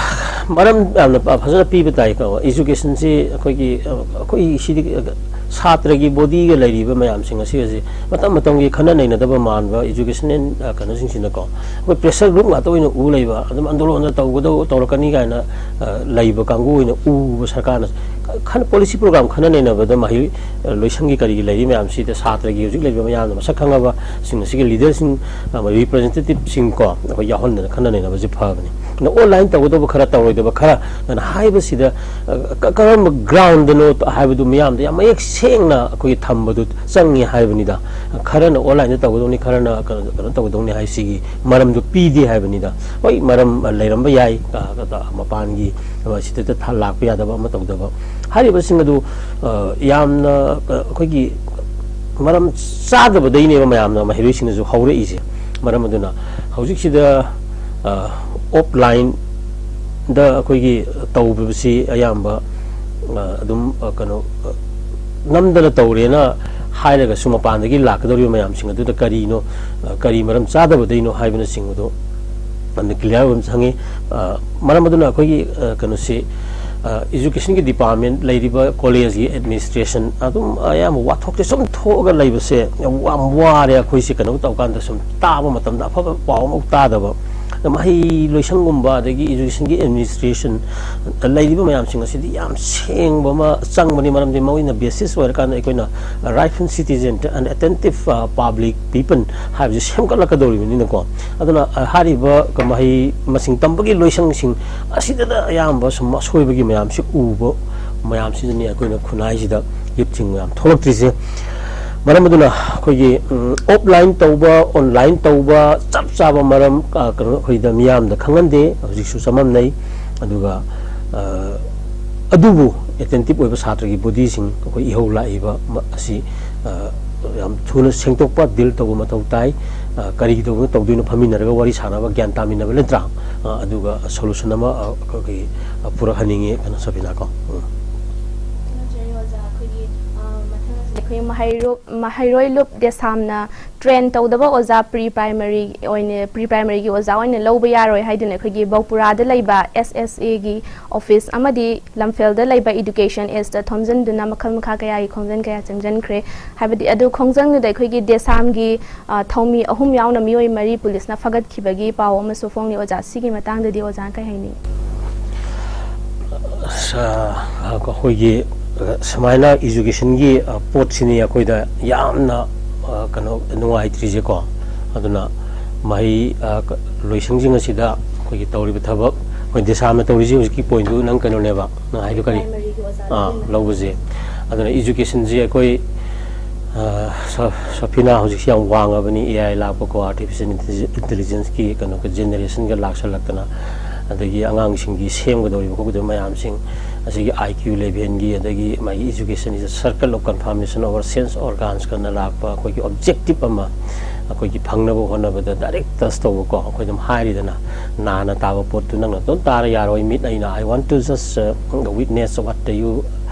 ꯃꯔꯝ ꯌꯥꯝꯅ ꯐ-, ꯐꯖꯅ ꯄꯤꯕ ꯇꯥꯏꯀꯣ꯫ ꯏꯖꯨꯀꯦꯁꯟꯁꯤ ꯑꯩꯈꯣꯏꯒꯤ, ꯑ, ꯑꯩꯈꯣꯏ ꯁꯤꯗꯤ, ꯑ, ꯁꯥꯇ꯭ꯔꯒꯤ ꯕꯣꯗꯤꯒ ꯂꯩꯔꯤꯕ ꯃꯌꯥꯝꯁꯤꯡ ꯑꯁꯤ ꯍꯧꯖꯤꯛ ꯃꯇꯝ ꯃꯇꯝꯒꯤ ꯈꯟꯅ ꯅꯩꯅꯗꯕ ꯃꯥꯟꯕ ꯏꯖꯨꯀꯦꯁꯟ, ꯑ, ꯀꯩꯅꯣꯁꯤꯡꯁꯤꯅꯀꯣ, ꯑꯩꯈꯣꯏ ꯄ꯭ꯔꯦꯁꯔ ꯒ꯭ꯔꯨꯞ ꯉꯥꯛꯇ ꯑꯣꯏꯅ ꯎ ꯂꯩꯕ, ꯑꯗꯨꯝ ꯑꯟꯗꯣꯂꯣꯟꯗ ꯇꯧꯒꯗꯧ-, ꯇꯧꯔꯛꯀꯅꯤ ꯀꯥꯏꯅ, ꯑ, ꯂꯩꯕ ꯀꯥꯡꯕꯨ ꯑꯣꯏꯅ ꯎꯕ ꯁꯔꯀꯥꯔꯅ꯫ ꯈꯟ-, ꯄꯣꯂꯤꯁꯤ ꯄ꯭ꯔꯣꯒ꯭ꯔꯥꯝ ꯈꯟꯅ ꯅꯩꯅꯕꯗ ꯃꯍꯩ, ꯑ, ꯂꯣꯏꯁꯪꯒꯤ ꯀꯔꯤꯒꯤ ꯂꯩꯔꯤ ꯃꯌꯥꯝꯁꯤꯗ ꯁꯥꯇ꯭ꯔꯒꯤ ꯍꯧꯖꯤꯛ ꯂꯩꯔꯤꯕ ꯃꯌꯥꯝꯅ ꯃꯁꯛ ꯈꯪꯉꯕꯁꯤꯡ ꯑꯁꯤꯒꯤ ꯂꯤꯗꯔꯁꯤꯡ, ꯑ, ꯔꯤꯄ꯭ꯔꯖꯦꯟꯇꯦꯇꯤꯞꯁꯤꯡ ꯀꯣ, ꯑꯩꯈꯣꯏ ꯌꯥꯎꯍꯟꯗꯅ ꯈꯟꯅ ꯅꯩꯅꯕꯁꯤ ꯐꯕꯅꯤ꯫ ꯑꯗꯣ ꯑꯣꯟꯂꯥꯏꯟ ꯇꯧꯒꯗꯧꯕ ꯈꯔ, ꯇꯧꯔꯣꯏꯗꯕ ꯈꯔ ꯑꯗꯨꯅ ꯍꯥꯏꯕꯁꯤꯗ, ꯑ, ꯀ-, ꯀꯔꯝꯕ ꯒ꯭ꯔꯥꯎꯟꯗꯅꯣ ꯍꯥꯏꯕꯗꯨ ꯃꯤꯌꯥꯝꯗ ꯌꯥꯝ ꯃꯌꯦꯛ ꯁꯦꯡꯅ ꯑꯩꯈꯣꯏꯒꯤ ꯊꯝꯕꯗꯨ ꯆꯪꯉꯤ ꯍꯥꯏꯕꯅꯤꯗ꯫ ꯈꯔꯅ ꯑꯣꯟꯂꯥꯏꯟꯗ ꯇꯧꯒꯗꯧꯅꯤ, ꯈꯔꯅ ꯀꯩꯅꯣ, ꯀꯩꯅꯣ ꯇꯧꯒꯗꯧꯅꯤ ꯍꯥꯏꯁꯤꯒꯤ ꯃꯔꯝꯗꯨ ꯄꯤꯗꯦ ꯍꯥꯏꯕꯅꯤꯗ꯫ ꯍꯣꯏ, ꯃꯔꯝ, ꯑ, ꯂꯩꯔꯝꯕ ꯌꯥꯏ, ꯑ, ꯑ, ꯃꯄꯥꯟꯒꯤ, ꯑ, ꯁꯤꯗ ꯊ-, ꯂꯥꯛꯄ ꯌꯥꯗꯕ ꯑꯃ ꯇꯧꯗꯕ꯫ ꯍꯥꯏꯔꯤꯕꯁꯤꯡ ꯑꯗꯨ, ꯑ, ꯌꯥꯝꯅ, ꯑ, ꯑꯩꯈꯣꯏꯒꯤ ꯃꯔꯝ ꯆꯥꯗꯕꯗꯩꯅꯦꯕ ꯃꯌꯥꯝꯅ, ꯃꯍꯩꯔꯣꯏꯁꯤꯡꯅꯁꯨ ꯍꯧꯔꯛꯏꯁꯦ꯫ ꯃꯔꯝ ꯑꯗꯨꯅ ꯍꯧꯖꯤꯛꯁꯤꯗ, ꯑ, ꯑꯣꯐꯂꯥꯏꯟꯗ ꯑꯩꯈꯣꯏꯒꯤ ꯇꯧꯕꯁꯤ ꯑꯌꯥꯝꯕ, ꯑ, ꯑꯗꯨꯝ, ꯑ, ꯀꯩꯅꯣ, ꯑ, ꯅꯝꯗꯅ ꯇꯧꯔꯦꯅ ꯍꯥꯏꯔꯒꯁꯨ ꯃꯄꯥꯟꯗꯒꯤ ꯂꯥꯛꯀꯗꯧꯔꯤꯕ ꯃꯌꯥꯝꯁꯤꯡ ꯑꯗꯨꯗ ꯀꯔꯤꯅꯣ, ꯑ, ꯀꯔꯤ ꯃꯔꯝ ꯆꯥꯗꯕꯗꯩꯅꯣ ꯍꯥꯏꯕꯅꯆꯤꯡꯕꯗꯣ ꯌꯥꯝꯅ ꯀ꯭ꯂꯤꯌꯥꯔ ꯑꯣꯏꯕ ꯑꯃ ꯆꯪꯉꯤ꯫ ꯑ, ꯃꯔꯝ ꯑꯗꯨꯅ ꯑꯩꯈꯣꯏꯒꯤ, ꯑ, ꯀꯩꯅꯣꯁꯤ, ꯑ, ꯏꯖꯨꯀꯦꯁꯟꯒꯤ ꯗꯤꯄꯥꯔꯠꯃꯦꯟ ꯂꯩꯔꯤꯕ ꯀꯣꯂꯦꯖꯀꯤ ꯑꯦꯗꯃꯤꯅꯤꯁꯇ꯭ꯔꯦꯁꯟ ꯑꯗꯨꯝ ꯑꯌꯥꯝꯕ ꯋꯥꯊꯣꯛꯁꯦ ꯁꯨꯝ ꯊꯣꯛꯑꯒ ꯂꯩꯕꯁꯦ ꯌꯥꯝ ꯋꯥ-, ꯋꯥꯔꯦ꯫ ꯑꯩꯈꯣꯏꯁꯦ ꯀꯩꯅꯣ ꯇꯧꯀꯥꯟꯗ ꯁꯨꯝ ꯇꯥꯕ ꯃꯇꯝꯗ ꯑꯐꯕ ꯄꯥꯎ ꯑꯃꯐꯥꯎ ꯇꯥꯗꯕ꯫ ꯑꯗ ꯃꯍꯩ ꯂꯣꯏꯁꯪꯒꯨꯝꯕ ꯑꯗꯒꯤ ꯏꯖꯨꯀꯦꯁꯟꯒꯤ ꯑꯦꯗꯃꯤꯅꯤꯁꯇ꯭ꯔꯦꯁꯟ ꯂꯩꯔꯤꯕ ꯃꯌꯥꯝꯁꯤꯡ ꯑꯁꯤꯗꯤ ꯌꯥꯝ ꯁꯦꯡꯕ ꯑꯃ ꯆꯪꯕꯅꯤ꯫ ꯃꯔꯝꯗꯤ ꯃꯣꯏꯅ ꯕꯦꯁꯤꯁ ꯑꯣꯏꯔꯀꯥꯟꯗ ꯑꯩꯈꯣꯏꯅ rightful citizen and attentive, ꯑ, public people ꯍꯥꯏꯕꯁꯤ ꯁꯦꯝꯒꯠꯂꯛꯀꯗꯧꯔꯤꯕꯅꯤꯅꯀꯣ꯫ ꯑꯗꯨꯅ, ꯑ, ꯍꯥꯏꯔꯤꯕ ꯃꯍꯩ ꯃꯁꯤꯡ ꯇꯝꯕꯒꯤ ꯂꯣꯏꯁꯪꯁꯤꯡ ꯑꯁꯤꯗꯗ ꯑꯌꯥꯝꯕ ꯁꯨꯝ ꯑꯁꯣꯏꯕꯒꯤ ꯃꯌꯥꯝꯁꯤ ꯎꯕ ꯃꯌꯥꯝꯁꯤꯗꯅꯤ ꯑꯩꯈꯣꯏꯅ ꯈꯨꯟꯅꯥꯏꯁꯤꯗ ꯌꯨꯠꯁꯤꯡ ꯃꯌꯥꯝ ꯊꯣꯛꯂꯛꯇ꯭ꯔꯤꯁꯦ꯫ ꯃꯔꯝ ꯑꯗꯨꯅ ꯑꯩꯈꯣꯏꯒꯤ, ꯎꯝ, ꯑꯣꯐꯂꯥꯏꯟ ꯇꯧꯕ, ꯑꯣꯟꯂꯥꯏꯟ ꯇꯧꯕ ꯆꯞ ꯆꯥꯕ ꯃꯔꯝ, ꯑ, ꯀꯩꯅꯣ, ꯑꯩꯈꯣꯏꯗ ꯃꯤꯌꯥꯝꯗ ꯈꯪꯍꯟꯗꯦ꯫ ꯍꯧꯖꯤꯛꯁꯨ ꯆꯃꯝꯅꯩ꯫ ꯑꯗꯨꯒ, ꯑ, ꯑꯗꯨꯕꯨ ꯑꯦꯇꯦꯟꯇꯤꯞ ꯑꯣꯏꯕ ꯁꯥꯇ꯭ꯔꯒꯤ ꯕꯣꯗꯤꯁꯤꯡ ꯑꯩꯈꯣꯏ ꯏꯍꯧ ꯂꯥꯛꯏꯕ ꯃ-, ꯑꯁꯤ, ꯑ, ꯌꯥꯝ ꯊꯨꯅ ꯁꯦꯡꯗꯣꯛꯄ, ꯗꯤꯜ ꯇꯧꯕ ꯃꯊꯧ ꯇꯥꯏ꯫ ꯑ, ꯀꯔꯤ ꯇꯧꯕꯅꯣ, ꯇꯧꯗꯣꯏꯅꯣ, ꯐꯝꯃꯤꯟꯅꯔꯒ ꯋꯥꯔꯤ ꯁꯥꯟꯅꯕ, ꯒ꯭ꯌꯥꯟ ꯇꯥꯃꯤꯟꯅꯕ ꯅꯠꯇ꯭ꯔꯥ? ꯑ, ꯑꯗꯨꯒ ꯁꯣꯂꯨꯁꯟ ꯑꯃ, ꯑ, ꯑꯩꯈꯣꯏꯒꯤ, ꯑ, ꯄꯨꯔꯛꯍꯟꯅꯤꯡꯉꯤ, ꯀꯩꯅꯣ, ꯁꯕꯤꯅꯥ ꯀꯣ꯫ ꯎꯝ꯫ ꯊꯥꯒꯠꯆꯔꯤ ꯑꯣꯖꯥ꯫ ꯑꯩꯈꯣꯏꯒꯤ, ꯑ, ꯃꯊꯪ ꯑꯁꯤꯗ ꯑꯩꯈꯣꯏ ꯃꯍꯩꯔꯣ-, ꯃꯍꯩꯔꯣꯏ ꯂꯨꯞ ꯗꯦꯁꯥꯝꯅ ꯇ꯭ꯔꯦꯟ ꯇꯧꯗꯕ ꯑꯣꯖꯥ ꯄ꯭ꯔꯤ ꯄ꯭ꯔꯥꯏꯃꯔꯤ ꯑꯣꯏꯅ, ꯄ꯭ꯔꯤ ꯄ꯭ꯔꯥꯏꯃꯔꯤꯒꯤ ꯑꯣꯖꯥ ꯑꯣꯏꯅ ꯂꯧꯕ ꯌꯥꯔꯣꯏ ꯍꯥꯏꯗꯨꯅ ꯑꯩꯈꯣꯏꯒꯤ ꯕꯧꯄꯨꯔꯥꯗ ꯂꯩꯕ ꯑꯦꯁ ꯑꯦꯁ ꯑꯦꯒꯤ ꯑꯣꯐꯤꯁ ꯑꯃꯗꯤ ꯂꯝꯐꯦꯜꯗ ꯂꯩꯕ ꯏꯗꯨꯀꯦꯁꯟ ꯑꯦꯁꯇ ꯊꯣꯝꯖꯤꯟꯗꯨꯅ ꯃꯈꯜ ꯃꯈꯥ ꯀꯌꯥꯒꯤ ꯈꯣꯡꯖꯪ ꯀꯌꯥ ꯆꯪꯁꯤꯟꯈ꯭ꯔꯦ꯫ ꯍꯥꯏꯕꯗꯤ ꯑꯗꯨ ꯈꯣꯡꯖꯪꯗꯨꯗ ꯑꯩꯈꯣꯏꯒꯤ ꯗꯦꯁꯥꯝꯒꯤ, ꯑ, ꯊꯧꯃꯤ ꯑꯍꯨꯝ ꯌꯥꯎꯅ ꯃꯤꯑꯣꯏ ꯃꯔꯤ ꯄꯨꯂꯤꯁꯅ ꯐꯒꯠꯈꯤꯕꯒꯤ ꯄꯥꯎ ꯑꯃꯁꯨ ꯐꯣꯡꯂꯤ ꯑꯣꯖꯥ꯫ ꯁꯤꯒꯤ ꯃꯇꯥꯡꯗꯗꯤ ꯑꯣꯖꯥꯅ ꯀꯩ ꯍꯥꯏꯅꯤꯡꯉꯤ? ꯑ, ꯑꯩꯈꯣꯏꯒꯤ, ꯑ, ꯁꯨꯃꯥꯏꯅ ꯏꯖꯨꯀꯦꯁꯟꯒꯤ, ꯑ, ꯄꯣꯠꯁꯤꯅꯤ ꯑꯩꯈꯣꯏꯗ ꯌꯥꯝꯅ, ꯑ, ꯀꯩꯅꯣ, ꯅꯨꯡꯉꯥꯏꯇ꯭ꯔꯤꯁꯦꯀꯣ꯫ ꯑꯗꯨꯅ ꯃꯍꯩ, ꯑ, ꯀ-, ꯂꯣꯏꯁꯪꯁꯤꯡ ꯑꯁꯤꯗ ꯑꯩꯈꯣꯏꯒꯤ ꯇꯧꯔꯤꯕ ꯊꯕꯛ, ꯑꯩꯈꯣꯏ ꯗꯦꯁꯥꯝꯅ ꯇꯧꯔꯤꯁꯤ ꯍꯧꯖꯤꯛꯀꯤ ꯄꯣꯏꯟꯗꯨ ꯅꯪ ꯀꯩꯅꯣꯅꯦꯕ, ꯅꯪ ꯍꯥꯏꯗꯣ ꯀꯔꯤ? ꯄ꯭ꯔꯥꯏꯃꯔꯤꯒꯤ ꯑꯣꯖꯥ ꯑꯥ, ꯂꯧꯕ꯫ ꯂꯧꯕꯁꯦ꯫ ꯑꯗꯨꯅ ꯏꯖꯨꯀꯦꯁꯟꯁꯦ ꯑꯩꯈꯣꯏ, ꯑ, ꯁ-, ꯁꯐꯤꯅꯥ ꯍꯧꯖꯤꯛꯁꯤ ꯌꯥꯝ ꯋꯥꯡꯉꯕꯅꯤ, ꯑꯦ ꯑꯥꯏ ꯂꯥꯛꯄꯀꯣ, ꯑꯥꯔꯇꯤꯐꯤꯁꯦꯜ ꯏꯟꯇꯦꯂꯤꯖꯦꯟꯁꯀꯤ ꯀꯩꯅꯣ, ꯖꯦꯅꯦꯔꯦꯁꯟꯒ ꯂꯥꯛꯁꯜꯂꯛꯇꯅ, ꯑꯗꯒꯤ ꯑꯉꯥꯡꯁꯤꯡꯒꯤ ꯁꯦꯝꯒꯗꯧꯔꯤꯕ ꯈꯣꯠꯀꯗꯧꯔꯤꯕ ꯃꯌꯥꯝꯁꯤꯡ ꯑꯁꯤꯒꯤ ꯑꯥꯏ ꯀ꯭ꯌꯨ ꯂꯦꯚꯦꯜꯒꯤ, ꯑꯗꯒꯤ ꯃꯥꯒꯤ education is a circle of conformation over sense organs ꯀꯅ ꯂꯥꯛꯄ ꯑꯩꯈꯣꯏꯒꯤ ꯑꯣꯕꯖꯦꯛꯇꯤꯞ ꯑꯃ ꯑꯩꯈꯣꯏꯒꯤ ꯐꯪꯅꯕ ꯍꯣꯠꯅꯕꯗ ꯗꯥꯏꯔꯦꯛ ꯇꯁ ꯇꯧꯕꯀꯣ꯫ ꯑꯩꯈꯣꯏ ꯑꯗꯨꯝ ꯍꯥꯏꯔꯤꯗꯅ, ꯅꯥꯅ ꯇꯥꯕ ꯄꯣꯠꯇꯨ ꯅꯪꯅ ꯑꯗꯨꯝ ꯇꯥꯔ ꯌꯥꯔꯣꯏ꯫ ꯃꯤꯠ ꯑꯩꯅ, "I want to just, uh, witness what you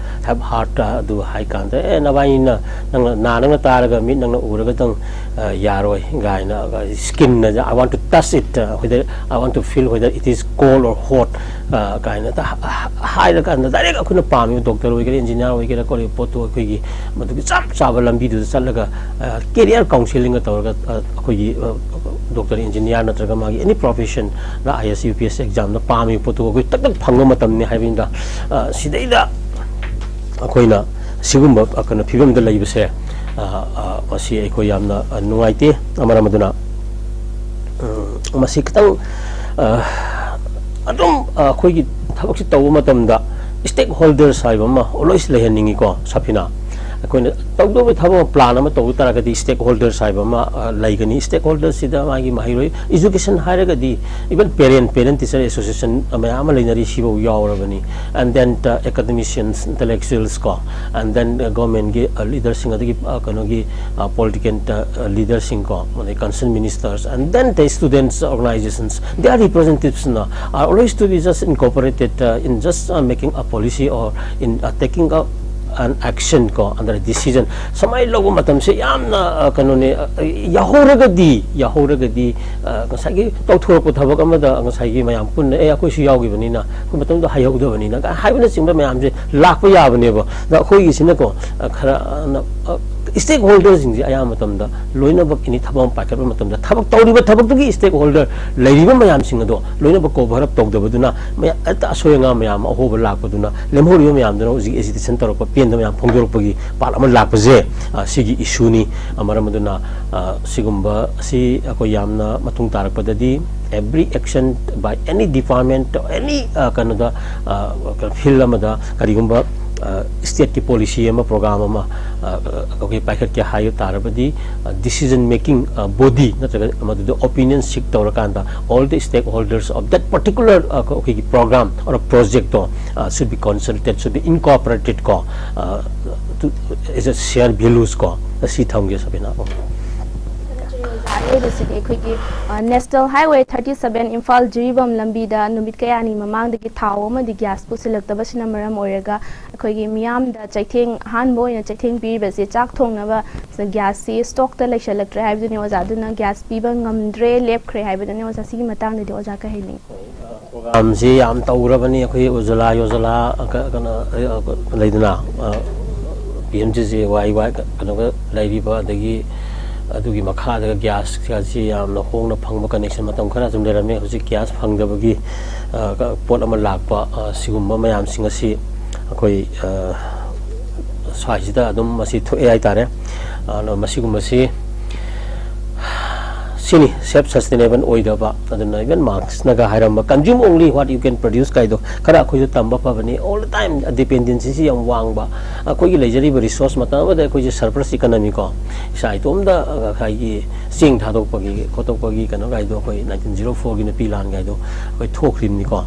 have ꯍꯥꯔꯠꯇ ꯑꯗꯨ ꯍꯥꯏ ꯀꯥꯟꯗ, "ꯑꯦ, ꯅꯕꯥꯅꯤꯅ, ꯅꯪꯅ, ꯅꯥ ꯅꯪꯅ ꯇꯥꯔꯒ ꯃꯤꯠ ꯅꯪꯅ ꯎꯔꯒꯗꯪ, ꯑ, ꯌꯥꯔꯣꯏ" ꯀꯥꯏꯅ, "Skinꯅ, I want to touch it, uh, whether, I want to feel whether it is cold or hot," ꯑ, ꯀꯥꯏꯅ ꯇ-, ꯍ-, ꯍ-, ꯍꯥꯏꯔꯀꯥꯟꯗ, ꯗꯥꯏꯔꯦꯛ ꯑꯩꯈꯣꯏꯅ ꯄꯥꯝꯃꯤꯕ ꯗꯣꯛꯇꯔ ꯑꯣꯏꯒꯦꯔꯥ, ꯏꯟꯖꯤꯅꯤꯌꯥꯔ ꯑꯣꯏꯒꯦꯔꯥ, ꯀꯔꯤ ꯄꯣꯠꯇꯣ ꯑꯩꯈꯣꯏꯒꯤ ꯃꯗꯨꯒꯤ ꯆꯞ ꯆꯥꯕ ꯂꯝꯕꯤꯗꯨꯗ ꯆꯠꯂꯒ, ꯑ, ꯀꯦꯔꯤꯌꯔ ꯀꯥꯎꯟꯁꯦꯂꯤꯡꯒ ꯇꯧꯔꯒ, ꯑ, ꯑꯩꯈꯣꯏꯒꯤ, ꯑ, ꯗꯣꯛꯇꯔ, ꯏꯟꯖꯤꯅꯤꯌꯥꯔ ꯅꯠꯇ꯭ꯔꯒ ꯃꯥꯒꯤ ꯑꯦꯅꯤ ꯄ꯭ꯔꯣꯐꯦꯁꯟꯗ IAS, UPS ꯑꯦꯛꯖꯥꯝꯗ ꯄꯥꯝꯃꯤꯕ ꯄꯣꯠꯇꯨ ꯑꯩꯈꯣꯏ ꯇꯛ ꯇꯛ ꯐꯪꯕ ꯃꯇꯝꯅꯤ ꯍꯥꯏꯕꯅꯤꯗ꯫ ꯑ, ꯁꯤꯗꯩꯗ ꯑꯩꯈꯣꯏꯅ ꯁꯤꯒꯨꯝꯕ, ꯑ, ꯀꯩꯅꯣ ꯐꯤꯕꯝꯗ ꯂꯩꯕꯁꯦ, ꯑ, ꯑ, ꯃꯁꯤ ꯑꯩꯈꯣꯏ ꯌꯥꯝꯅ, ꯑ, ꯅꯨꯡꯉꯥꯏꯇꯦ꯫ ꯃꯔꯝ ꯑꯗꯨꯅ, ꯎꯝ, ꯃꯁꯤ ꯈꯤꯇꯪ, ꯑ, ꯑꯗꯨꯝ, ꯑ, ꯑꯩꯈꯣꯏꯒꯤ ꯊꯕꯛꯁꯤ ꯇꯧꯕ ꯃꯇꯝꯗ ꯁ꯭ꯇꯦꯛ ꯍꯣꯜꯗꯔꯁ ꯍꯥꯏꯕ ꯑꯃ ꯑꯣꯜꯋꯦꯁ ꯂꯩꯍꯟꯅꯤꯡꯉꯤꯀꯣ, ꯁꯐꯤꯅꯥ꯫ ꯑꯩꯈꯣꯏꯅ ꯇꯧꯗꯧꯕ ꯊꯕꯛ ꯑꯃ, ꯄ꯭ꯂꯥꯟ ꯑꯃ ꯇꯧꯕ ꯇꯥꯔꯒꯗꯤ ꯁ꯭ꯇꯦꯛ ꯍꯣꯜꯗꯔꯁ ꯍꯥꯏꯕ ꯑꯃ, ꯑ, ꯂꯩꯒꯅꯤ꯫ ꯁ꯭ꯇꯦꯛ ꯍꯣꯜꯗꯔꯁꯤꯗ ꯃꯥꯒꯤ ꯃꯍꯩꯔꯣꯏ, ꯏꯖꯨꯀꯦꯁꯟ ꯍꯥꯏꯔꯒꯗꯤ even parent, parent teacher association ꯃꯌꯥꯝ ꯑꯃ ꯂꯩꯅꯔꯤ, ꯁꯤꯐꯥꯎ ꯌꯥꯎꯔꯕꯅꯤ꯫ And then, uh, academicians, intellectuals ꯀꯣ, and then, uh, ꯒꯣꯔꯃꯦꯟꯒꯤ, uh, ꯂꯤꯗꯔꯁꯤꯡ, ꯑꯗꯒꯤ, uh, ꯀꯩꯅꯣꯒꯤ, uh, ꯄꯣꯂꯤꯇꯤꯀꯦꯜ, uh, ꯂꯤꯗꯔꯁꯤꯡ ꯀꯣ, ꯑꯗꯩ concern ministers, and then the students organizations, their representatives are always to be just incorporated, uh, in just, uh, making a policy or in, uh, taking a, an action ꯀꯣ, under a decision ꯁꯨꯃꯥꯏꯅ ꯂꯧꯕ ꯃꯇꯝꯁꯦ ꯌꯥꯝꯅ, ꯑ, ꯀꯩꯅꯣꯅꯦ, ꯑ, ꯌꯥꯍꯧꯔꯒꯗꯤ, ꯌꯥꯍꯧꯔꯒꯗꯤ, ꯑ, ꯉꯁꯥꯏꯒꯤ ꯇꯧꯊꯣꯔꯛꯄ ꯊꯕꯛ ꯑꯃꯗ ꯉꯁꯥꯏꯒꯤ ꯃꯌꯥꯝ ꯄꯨꯟꯅ, "ꯑꯦ, ꯑꯩꯈꯣꯏꯁꯨ ꯌꯥꯎꯈꯤꯕꯅꯤꯅ ꯑꯩꯈꯣꯏ ꯃꯇꯝꯗꯣ ꯍꯩꯍꯧꯗꯕꯅꯤꯅ" ꯀꯥꯏ ꯍꯥꯏꯕꯅꯆꯤꯡꯕ ꯃꯌꯥꯝꯁꯦ ꯂꯥꯛꯄ ꯌꯥꯕꯅꯦꯕ꯫ ꯑꯗ ꯑꯩꯈꯣꯏꯒꯤꯁꯤꯅꯀꯣ, ꯑ, ꯈꯔ, ꯑ, ꯅ-, ꯑ, ꯁ꯭ꯇꯦꯛ ꯍꯣꯜꯗꯔꯁꯤꯡꯁꯦ ꯑꯌꯥꯝꯕ ꯃꯇꯝꯗ ꯂꯣꯏꯅꯃꯛ ꯑꯦꯅꯤ ꯊꯕꯛ ꯑꯃ ꯄꯥꯏꯈꯠꯄ ꯃꯇꯝꯗ ꯊꯕꯛ ꯇꯧꯔꯤꯕ ꯊꯕꯛꯇꯨꯒꯤ ꯁ꯭ꯇꯦꯛ ꯍꯣꯜꯗꯔ ꯂꯩꯔꯤꯕ ꯃꯌꯥꯝꯁꯤꯡ ꯑꯗꯣ ꯂꯣꯏꯅꯃꯛ ꯀꯣꯚꯔ ꯑꯞ ꯇꯧꯗꯕꯗꯨꯅ ꯃꯌꯥ-, ꯍꯦꯛꯇ ꯑꯁꯣꯏ ꯑꯉꯥꯝ ꯃꯌꯥꯝ ꯑꯍꯣꯕ ꯂꯥꯛꯄꯗꯨꯅ ꯂꯦꯝꯍꯧꯔꯤꯕ ꯃꯌꯥꯝꯗꯨꯅ ꯍꯧꯖꯤꯛ ꯑꯦꯖꯤꯇꯦꯁꯟ ꯇꯧꯔꯛꯄ, ꯄꯦꯟꯗꯕ ꯃꯌꯥꯝ ꯐꯣꯡꯗꯣꯔꯛꯄꯒꯤ ꯄꯥꯔꯠ ꯑꯃ ꯂꯥꯛꯄꯁꯦ, ꯑ, ꯁꯤꯒꯤ ꯏꯁꯨꯅꯤ꯫ ꯑ, ꯃꯔꯝ ꯑꯗꯨꯅ, ꯑ, ꯁꯤꯒꯨꯝꯕ ꯑꯁꯤ ꯑꯩꯈꯣꯏ ꯌꯥꯝꯅ ꯃꯇꯨꯡ ꯇꯥꯔꯛꯄꯗꯗꯤ every action by any department, any, ꯑ, ꯀꯩꯅꯣꯗ, ꯑ, ꯐꯤꯜ ꯑꯃꯗ ꯀꯔꯤꯒꯨꯝꯕ, ꯑ, ꯁ꯭ꯇꯦꯠꯀꯤ ꯄꯣꯂꯤꯁꯤ ꯑꯃ, ꯄ꯭ꯔꯣꯒ꯭ꯔꯥꯝ ꯑꯃ, ꯑ, ꯑꯩꯈꯣꯏ ꯄꯥꯏꯈꯠꯀꯦ ꯍꯥꯏꯕ ꯇꯥꯔꯕꯗꯤ, ꯑ, decision making, ꯑ, body ꯅꯠꯇ꯭ꯔꯒ ꯃꯗꯨꯗ opinion seek ꯇꯧꯔꯀꯥꯟꯗ all the stakeholders of that particular, ꯑ, ꯑꯩꯈꯣꯏꯒꯤ program or project ꯇꯣ, ꯑ, should be consulted, should be incorporated ꯀꯣ, ꯑ, to, as a share values ꯀꯣ, ꯑꯁꯤ ꯊꯝꯒꯦ, ꯁꯕꯤꯅꯥ꯫ ꯂꯩꯔꯤꯁꯤꯗꯤ ꯑꯩꯈꯣꯏꯒꯤ national highway thirty seven Imphal Jiribam ꯂꯝꯕꯤꯗ ꯅꯨꯃꯤꯠ ꯀꯌꯥꯅꯤ ꯃꯃꯥꯡꯗꯒꯤ ꯊꯥꯎ ꯑꯃꯗꯤ ꯒ꯭ꯌꯥꯁ ꯄꯨꯁꯤꯜꯂꯛꯇꯕꯁꯤꯅ ꯃꯔꯝ ꯑꯣꯏꯔꯒ ꯑꯩꯈꯣꯏꯒꯤ ꯃꯤꯌꯥꯝꯗ ꯆꯩꯊꯦꯡ, ꯑꯍꯥꯟꯕ ꯑꯣꯏꯅ ꯆꯩꯊꯦꯡ ꯄꯤꯔꯤꯕꯁꯤ ꯆꯥꯛ ꯊꯣꯡꯅꯕ ꯒ꯭ꯌꯥꯁꯁꯤ ꯁ꯭ꯇꯣꯛꯇ ꯂꯩꯁꯜꯂꯛꯇ꯭ꯔꯦ ꯍꯥꯏꯕꯗꯨꯅꯤ ꯑꯣꯖꯥ꯫ ꯑꯗꯨꯅ ꯒ꯭ꯌꯥꯁ ꯄꯤꯕ ꯉꯝꯗ꯭ꯔꯦ, ꯂꯦꯞꯈ꯭ꯔꯦ ꯍꯥꯏꯕꯗꯨꯅꯤ ꯑꯣꯖꯥ꯫ ꯁꯤꯒꯤ ꯃꯇꯥꯡꯗꯗꯤ ꯑꯣꯖꯥ ꯀꯩ ꯍꯥꯏꯅꯤꯡꯉꯤ? ꯄ꯭ꯔꯣꯒ꯭ꯔꯥꯝꯁꯤ ꯌꯥꯝ ꯇꯧꯔꯕꯅꯤ꯫ ꯑꯩꯈꯣꯏ ꯎꯖꯂꯥ ꯌꯣꯖꯂꯥ, ꯀ-, ꯀꯩꯅꯣ, ꯑ, ꯂꯩꯗꯅ, ꯄꯤ ꯑꯦꯝ ꯖꯤ ꯖꯦ ꯋꯥꯏ ꯋꯥꯏ ꯀꯩꯅꯣꯒ ꯂꯩꯔꯤꯕ, ꯑꯗꯒꯤ ꯑꯗꯨꯒꯤ ꯃꯈꯥꯗꯒ ꯒ꯭ꯌꯥꯁꯀꯁꯤ ꯌꯥꯝꯅ ꯍꯣꯡꯅ ꯐꯪꯕ ꯀꯅꯦꯛꯁꯟ ꯃꯇꯝ ꯈꯔ ꯑꯗꯨꯝ ꯂꯩꯔꯝꯃꯦ꯫ ꯍꯧꯖꯤꯛ ꯒ꯭ꯌꯥꯁ ꯐꯪꯗꯕꯒꯤ, ꯑ, ꯀ-, ꯄꯣꯠ ꯑꯃ ꯂꯥꯛꯄ, ꯑ, ꯁꯤꯒꯨꯝꯕ ꯃꯌꯥꯝꯁꯤꯡ ꯑꯁꯤ ꯑꯩꯈꯣꯏ, ꯑ, ꯁ꯭ꯋꯥꯏꯁꯤꯗ ꯑꯗꯨꯝ ꯃꯁꯤ ꯊꯣꯛꯑꯦ ꯍꯥꯏꯇꯥꯔꯦ꯫ ꯑꯗꯣ ꯃꯁꯤꯒꯨꯝꯕꯁꯤ ꯁꯤꯅꯤ, ꯁꯦꯜꯐ ꯁꯁꯇꯦꯅꯦꯕꯜ ꯑꯣꯏꯗꯕ꯫ ꯑꯗꯨꯅ even ꯃꯥꯔꯛꯁꯅꯒ ꯍꯥꯏꯔꯝꯕ, "Consume only what you can produce" ꯀꯥꯏꯗꯣ ꯈꯔ ꯑꯩꯈꯣꯏꯁꯨ ꯇꯝꯕ ꯐꯕꯅꯤ꯫ All the time dependencyꯁꯤ ꯌꯥꯝ ꯋꯥꯡꯕ, ꯑꯩꯈꯣꯏꯒꯤ ꯂꯩꯖꯔꯤꯕ ꯔꯤꯁꯣꯔꯁ ꯃꯇꯝ ꯑꯃꯗ ꯑꯩꯈꯣꯏꯁꯦ ꯁꯔꯄ꯭ꯂꯁ ꯏꯀꯅꯃꯤ ꯀꯣ, ꯏꯁꯥ ꯏꯇꯣꯝꯗ ꯉꯁꯥꯏꯒꯤ ꯆꯦꯡ ꯊꯥꯗꯣꯛꯄꯒꯤ ꯈꯣꯠꯇꯣꯛꯄꯒꯤ ꯀꯩꯅꯣ ꯀꯥꯏꯗꯣ ꯑꯩꯈꯣꯏ ꯅꯥꯏꯟꯇꯤꯟ ꯖꯤꯔꯣ ꯐꯣꯔꯒꯤ ꯅꯨꯄꯤ ꯂꯥꯟ ꯀꯥꯏꯗꯣ ꯑꯩꯈꯣꯏ ꯊꯣꯛꯈ꯭ꯔꯤꯕꯅꯤꯀꯣ꯫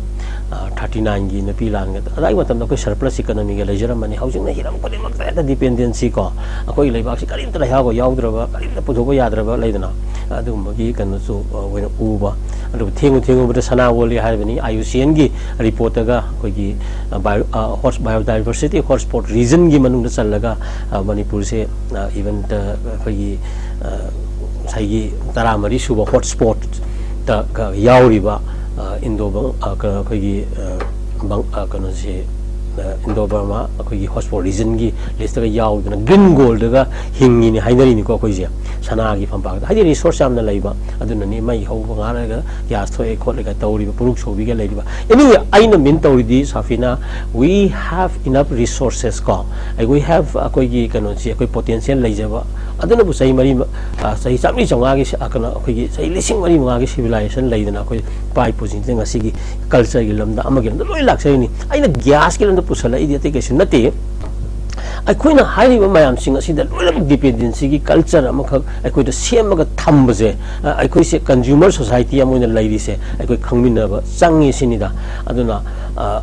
ꯊꯥꯔꯇꯤ ꯅꯥꯏꯟꯒꯤ ꯅꯨꯄꯤ ꯂꯥꯟꯒ ꯑꯗꯥꯏ ꯃꯇꯝꯗ ꯑꯩꯈꯣꯏ ꯁꯔꯄ꯭ꯂꯁ ꯏꯀꯅꯃꯤꯒ ꯂꯩꯖꯔꯝꯕꯅꯤ꯫ ꯍꯧꯖꯤꯛꯅ ꯍꯤꯔꯝ ꯈꯨꯗꯤꯡꯃꯛꯇ ꯍꯦꯛꯇ ꯗꯤꯄꯦꯟꯗꯦꯟꯁꯤ ꯀꯣ, ꯑꯩꯈꯣꯏꯒꯤ ꯂꯩꯕꯥꯛꯁꯤ ꯀꯔꯤꯝꯇ ꯂꯩꯍꯥꯎ ꯌꯥꯎꯗ꯭ꯔꯕ, ꯀꯔꯤꯝꯇ ꯄꯨꯊꯣꯛꯄ ꯌꯥꯗ꯭ꯔꯕ ꯂꯩꯗꯅ, ꯑꯗꯨꯒꯨꯝꯕꯒꯤ ꯀꯩꯅꯣꯁꯨ, ꯑ, ꯑꯣꯏꯅ ꯎꯕ꯫ ꯑꯗꯨꯕꯨ ꯊꯦꯡꯉꯨ ꯊꯦꯡꯉꯨꯕꯗ ꯁꯅꯥ ꯑꯣꯜꯂꯤ ꯍꯥꯏꯔꯤꯕꯅꯤ꯫ ꯑꯥꯏ ꯌꯨ ꯁꯤ ꯑꯦꯟꯒꯤ ꯔꯤꯄꯣꯔꯠꯇꯒ ꯑꯩꯈꯣꯏꯒꯤ, ꯑ, ꯕꯥꯏꯑꯣ-, ꯑ, ꯍꯣꯠ-, ꯕꯥꯏꯑꯣꯗꯥꯏꯕꯔꯁꯤꯇꯤ ꯍꯣꯠꯁ꯭ꯄꯣꯠ ꯔꯤꯖꯟꯒꯤ ꯃꯅꯨꯡꯗ ꯆꯜꯂꯒ, ꯑ, ꯃꯅꯤꯄꯨꯔꯁꯦ, ꯑ, ꯏꯚꯟ, ꯑ, ꯑꯩꯈꯣꯏꯒꯤ, ꯑ, ꯉꯁꯥꯏꯒꯤ ꯇꯔꯥꯃꯔꯤ ꯁꯨꯕ ꯍꯣꯠꯁ꯭ꯄꯣꯠꯇ ꯌꯥꯎꯔꯤꯕ, ꯑ, ꯏꯟꯗꯣ ꯕꯪ-, ꯑ, ꯀ-, ꯑꯩꯈꯣꯏꯒꯤ, ꯑ, ꯕꯪ-, ꯑ, ꯀꯩꯅꯣꯁꯦ, ꯑ, ꯏꯟꯗꯣ ꯕꯔꯃꯥ ꯑꯩꯈꯣꯏꯒꯤ ꯍꯣꯠꯁ꯭ꯄꯣꯠ ꯔꯤꯖꯟꯒꯤ ꯂꯤꯁꯇꯒ ꯌꯥꯎꯗꯅ ꯒ꯭ꯔꯤꯟ ꯒꯣꯜꯗꯒ ꯍꯤꯡꯉꯤꯅꯤ ꯍꯥꯏꯅꯔꯤꯅꯤꯀꯣ ꯑꯩꯈꯣꯏꯁꯦ꯫ ꯁꯅꯥꯒꯤ ꯐꯝꯄꯥꯛꯇ, ꯍꯥꯏꯗꯤ ꯔꯤꯁꯣꯔꯁ ꯌꯥꯝꯅ ꯂꯩꯕ, ꯑꯗꯨꯅꯅꯤ ꯃꯩ ꯍꯧꯕ ꯉꯥꯜꯂꯒ ꯒ꯭ꯌꯥꯁ ꯊꯣꯛꯑꯦ ꯈꯣꯠꯂꯦꯒ ꯇꯧꯔꯤꯕ ꯄꯨꯔꯨꯛ ꯁꯧꯕꯤꯒ ꯂꯩꯔꯤꯕ꯫ Anyway, ꯑꯩꯅ ꯃꯤꯟ ꯇꯧꯔꯤꯗꯤ ꯁꯥꯐꯤꯅꯥ, we have enough resources ꯀꯣ, we have ꯑꯩꯈꯣꯏꯒꯤ ꯀꯩꯅꯣꯁꯤ, ꯑꯩꯈꯣꯏ ꯄꯣꯇꯦꯟꯁꯤꯌꯦꯜ ꯂꯩꯖꯕ, ꯑꯗꯨꯅꯕꯨ ꯆꯍꯤ ꯃꯔꯤ, ꯑ, ꯆꯍꯤ ꯆꯥꯝꯃꯔꯤ ꯆꯥꯝꯃꯉꯥꯒꯤ ꯁ-, ꯑ, ꯀꯩꯅꯣ, ꯑꯩꯈꯣꯏꯒꯤ ꯆꯍꯤ ꯂꯤꯁꯤꯡ ꯃꯔꯤ ꯃꯉꯥꯒꯤ ꯁꯤꯚꯤꯂꯥꯏꯖꯦꯁꯟ ꯂꯩꯗꯅ ꯑꯩꯈꯣꯏ ꯏꯄꯥ ꯏꯄꯨꯁꯤꯡꯁꯤꯅ ꯉꯁꯤꯒꯤ ꯀꯜꯆꯔꯒꯤ ꯂꯝꯗ ꯑꯃꯒꯤ ꯂꯝꯗ ꯂꯣꯏ ꯂꯥꯛꯆꯔꯤꯅꯤ꯫ ꯑꯩꯅ ꯒ꯭ꯌꯥꯁꯀꯤ ꯂꯝꯗ ꯄꯨꯁꯜꯂꯛꯏꯗꯤ ꯑꯇꯩ ꯀꯩꯁꯨ ꯅꯠꯇꯦ꯫ ꯑꯩꯈꯣꯏꯅ ꯍꯥꯏꯔꯤꯕ ꯃꯌꯥꯝꯁꯤꯡ ꯑꯁꯤꯗ ꯂꯣꯏꯅꯃꯛ ꯗꯤꯄꯦꯟꯗꯦꯟꯁꯤꯒꯤ ꯀꯜꯆꯔ ꯑꯃꯈꯛ ꯑꯩꯈꯣꯏꯗ ꯁꯦꯝꯃꯒ ꯊꯝꯕꯁꯦ, ꯑ, ꯑꯩꯈꯣꯏꯁꯦ ꯀꯟꯖꯨꯃꯔ ꯁꯣꯁꯥꯏꯇꯤ ꯑꯃ ꯑꯣꯏꯅ ꯂꯩꯔꯤꯁꯦ ꯑꯩꯈꯣꯏ ꯈꯪꯃꯤꯟꯅꯕ ꯆꯪꯉꯤ ꯁꯤꯅꯤꯗ꯫ ꯑꯗꯨꯅ, ꯑ,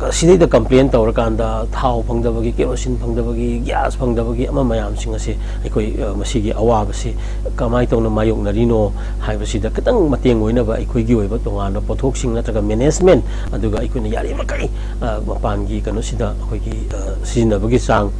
ꯑ, ꯁꯤꯗꯩꯗ ꯀꯝꯄ꯭ꯂꯦꯟ ꯇꯧꯔꯀꯥꯟꯗ ꯊꯥꯎ ꯐꯪꯗꯕꯒꯤ, ꯀꯦꯔꯣꯁꯤꯟ ꯐꯪꯗꯕꯒꯤ, ꯒ꯭ꯌꯥꯁ ꯐꯪꯗꯕꯒꯤ ꯑꯃ ꯃꯌꯥꯝꯁꯤꯡ ꯑꯁꯦ ꯑꯩꯈꯣꯏ, ꯑ, ꯃꯁꯤꯒꯤ ꯑꯋꯥꯕꯁꯤ ꯀꯃꯥꯏꯅ ꯇꯧꯅ ꯃꯥꯌꯣꯛꯅꯔꯤꯅꯣ ꯍꯥꯏꯕꯁꯤꯗ ꯈꯤꯇꯪ ꯃꯇꯦꯡ ꯑꯣꯏꯅꯕ ꯑꯩꯈꯣꯏꯒꯤ ꯑꯣꯏꯕ ꯇꯣꯉꯥꯟꯕ ꯄꯣꯠꯊꯣꯛꯁꯤꯡ ꯅꯠꯇ꯭ꯔꯒ ꯃꯦꯅꯦꯖꯃꯦꯟ, ꯑꯗꯨꯒ ꯑꯩꯈꯣꯏꯅ ꯌꯥꯔꯤꯃꯈꯩ, ꯑ, ꯃꯄꯥꯟꯒꯤ ꯀꯩꯅꯣꯁꯤꯗ ꯑꯩꯈꯣꯏꯒꯤ, ꯑ, ꯁꯤꯖꯤꯟꯅꯕꯒꯤ ꯆꯥꯡ,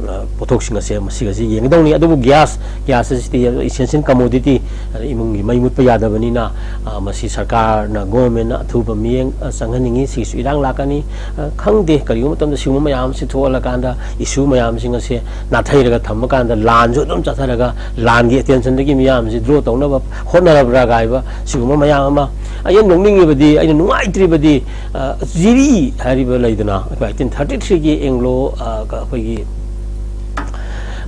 ꯑ, ꯄꯣꯠꯊꯣꯛꯁꯤꯡ ꯑꯁꯦ ꯃꯁꯤꯒꯁꯤ ꯌꯦꯡꯒꯗꯧꯅꯤ꯫ ꯑꯗꯨꯕꯨ ꯒ꯭ꯌꯥꯁ, ꯒ꯭ꯌꯥꯁ ꯑꯁꯤꯗꯤ essential commodity, ꯑꯗ ꯏꯃꯨꯡꯒꯤ ꯃꯩ ꯃꯨꯠꯄ ꯌꯥꯗꯕꯅꯤꯅ, ꯑ, ꯃꯁꯤ ꯁꯔꯀꯥꯔꯅ, ꯒꯣꯔꯃꯦꯟꯅ ꯑꯊꯨꯕ ꯃꯤꯠꯌꯦꯡ, ꯑ, ꯆꯪꯍꯟꯅꯤꯡꯉꯤ꯫ ꯁꯤꯒꯤꯁꯨ ꯏꯔꯥꯡ ꯂꯥꯛꯀꯅꯤ꯫ ꯑ, ꯈꯪꯗꯦ, ꯀꯔꯤꯒꯨꯝꯕ ꯃꯇꯝꯗ ꯁꯤꯒꯨꯝꯕ ꯃꯌꯥꯝ ꯑꯃꯁꯤ ꯊꯣꯛꯍꯜꯂꯀꯥꯟꯗ ꯏꯁꯨ ꯃꯌꯥꯝꯁꯤꯡ ꯑꯁꯦ ꯅꯥꯊꯩꯔꯒ ꯊꯝꯕ ꯀꯥꯟꯗ ꯂꯥꯟꯁꯨ ꯑꯗꯨꯝ ꯆꯠꯊꯔꯒ ꯂꯥꯟꯒꯤ ꯑꯦꯇꯦꯟꯁꯟꯗꯒꯤ ꯃꯤꯌꯥꯝꯁꯤ ꯗ꯭ꯔꯣ ꯇꯧꯅꯕ ꯍꯣꯠꯅꯔꯕ꯭ꯔꯥ ꯀꯥꯏꯕ ꯁꯤꯒꯨꯝꯕ ꯃꯌꯥꯝ ꯑꯃ꯫ ꯑꯩꯅ ꯅꯣꯛꯅꯤꯡꯉꯤꯕꯗꯤ, ꯑꯩꯅ ꯅꯨꯡꯉꯥꯏꯇ꯭ꯔꯤꯕꯗꯤ, ꯑ, ꯖꯤꯔꯤ ꯍꯥꯏꯔꯤꯕ ꯂꯩꯗꯅ, ꯑꯩꯈꯣꯏ ꯑꯩꯠꯇꯤꯟ ꯊꯥꯔꯇꯤ ꯊ꯭ꯔꯤꯒꯤ ꯑꯦꯡꯒ꯭ꯂꯣ, ꯑ, ꯀ-, ꯑꯩꯈꯣꯏꯒꯤ,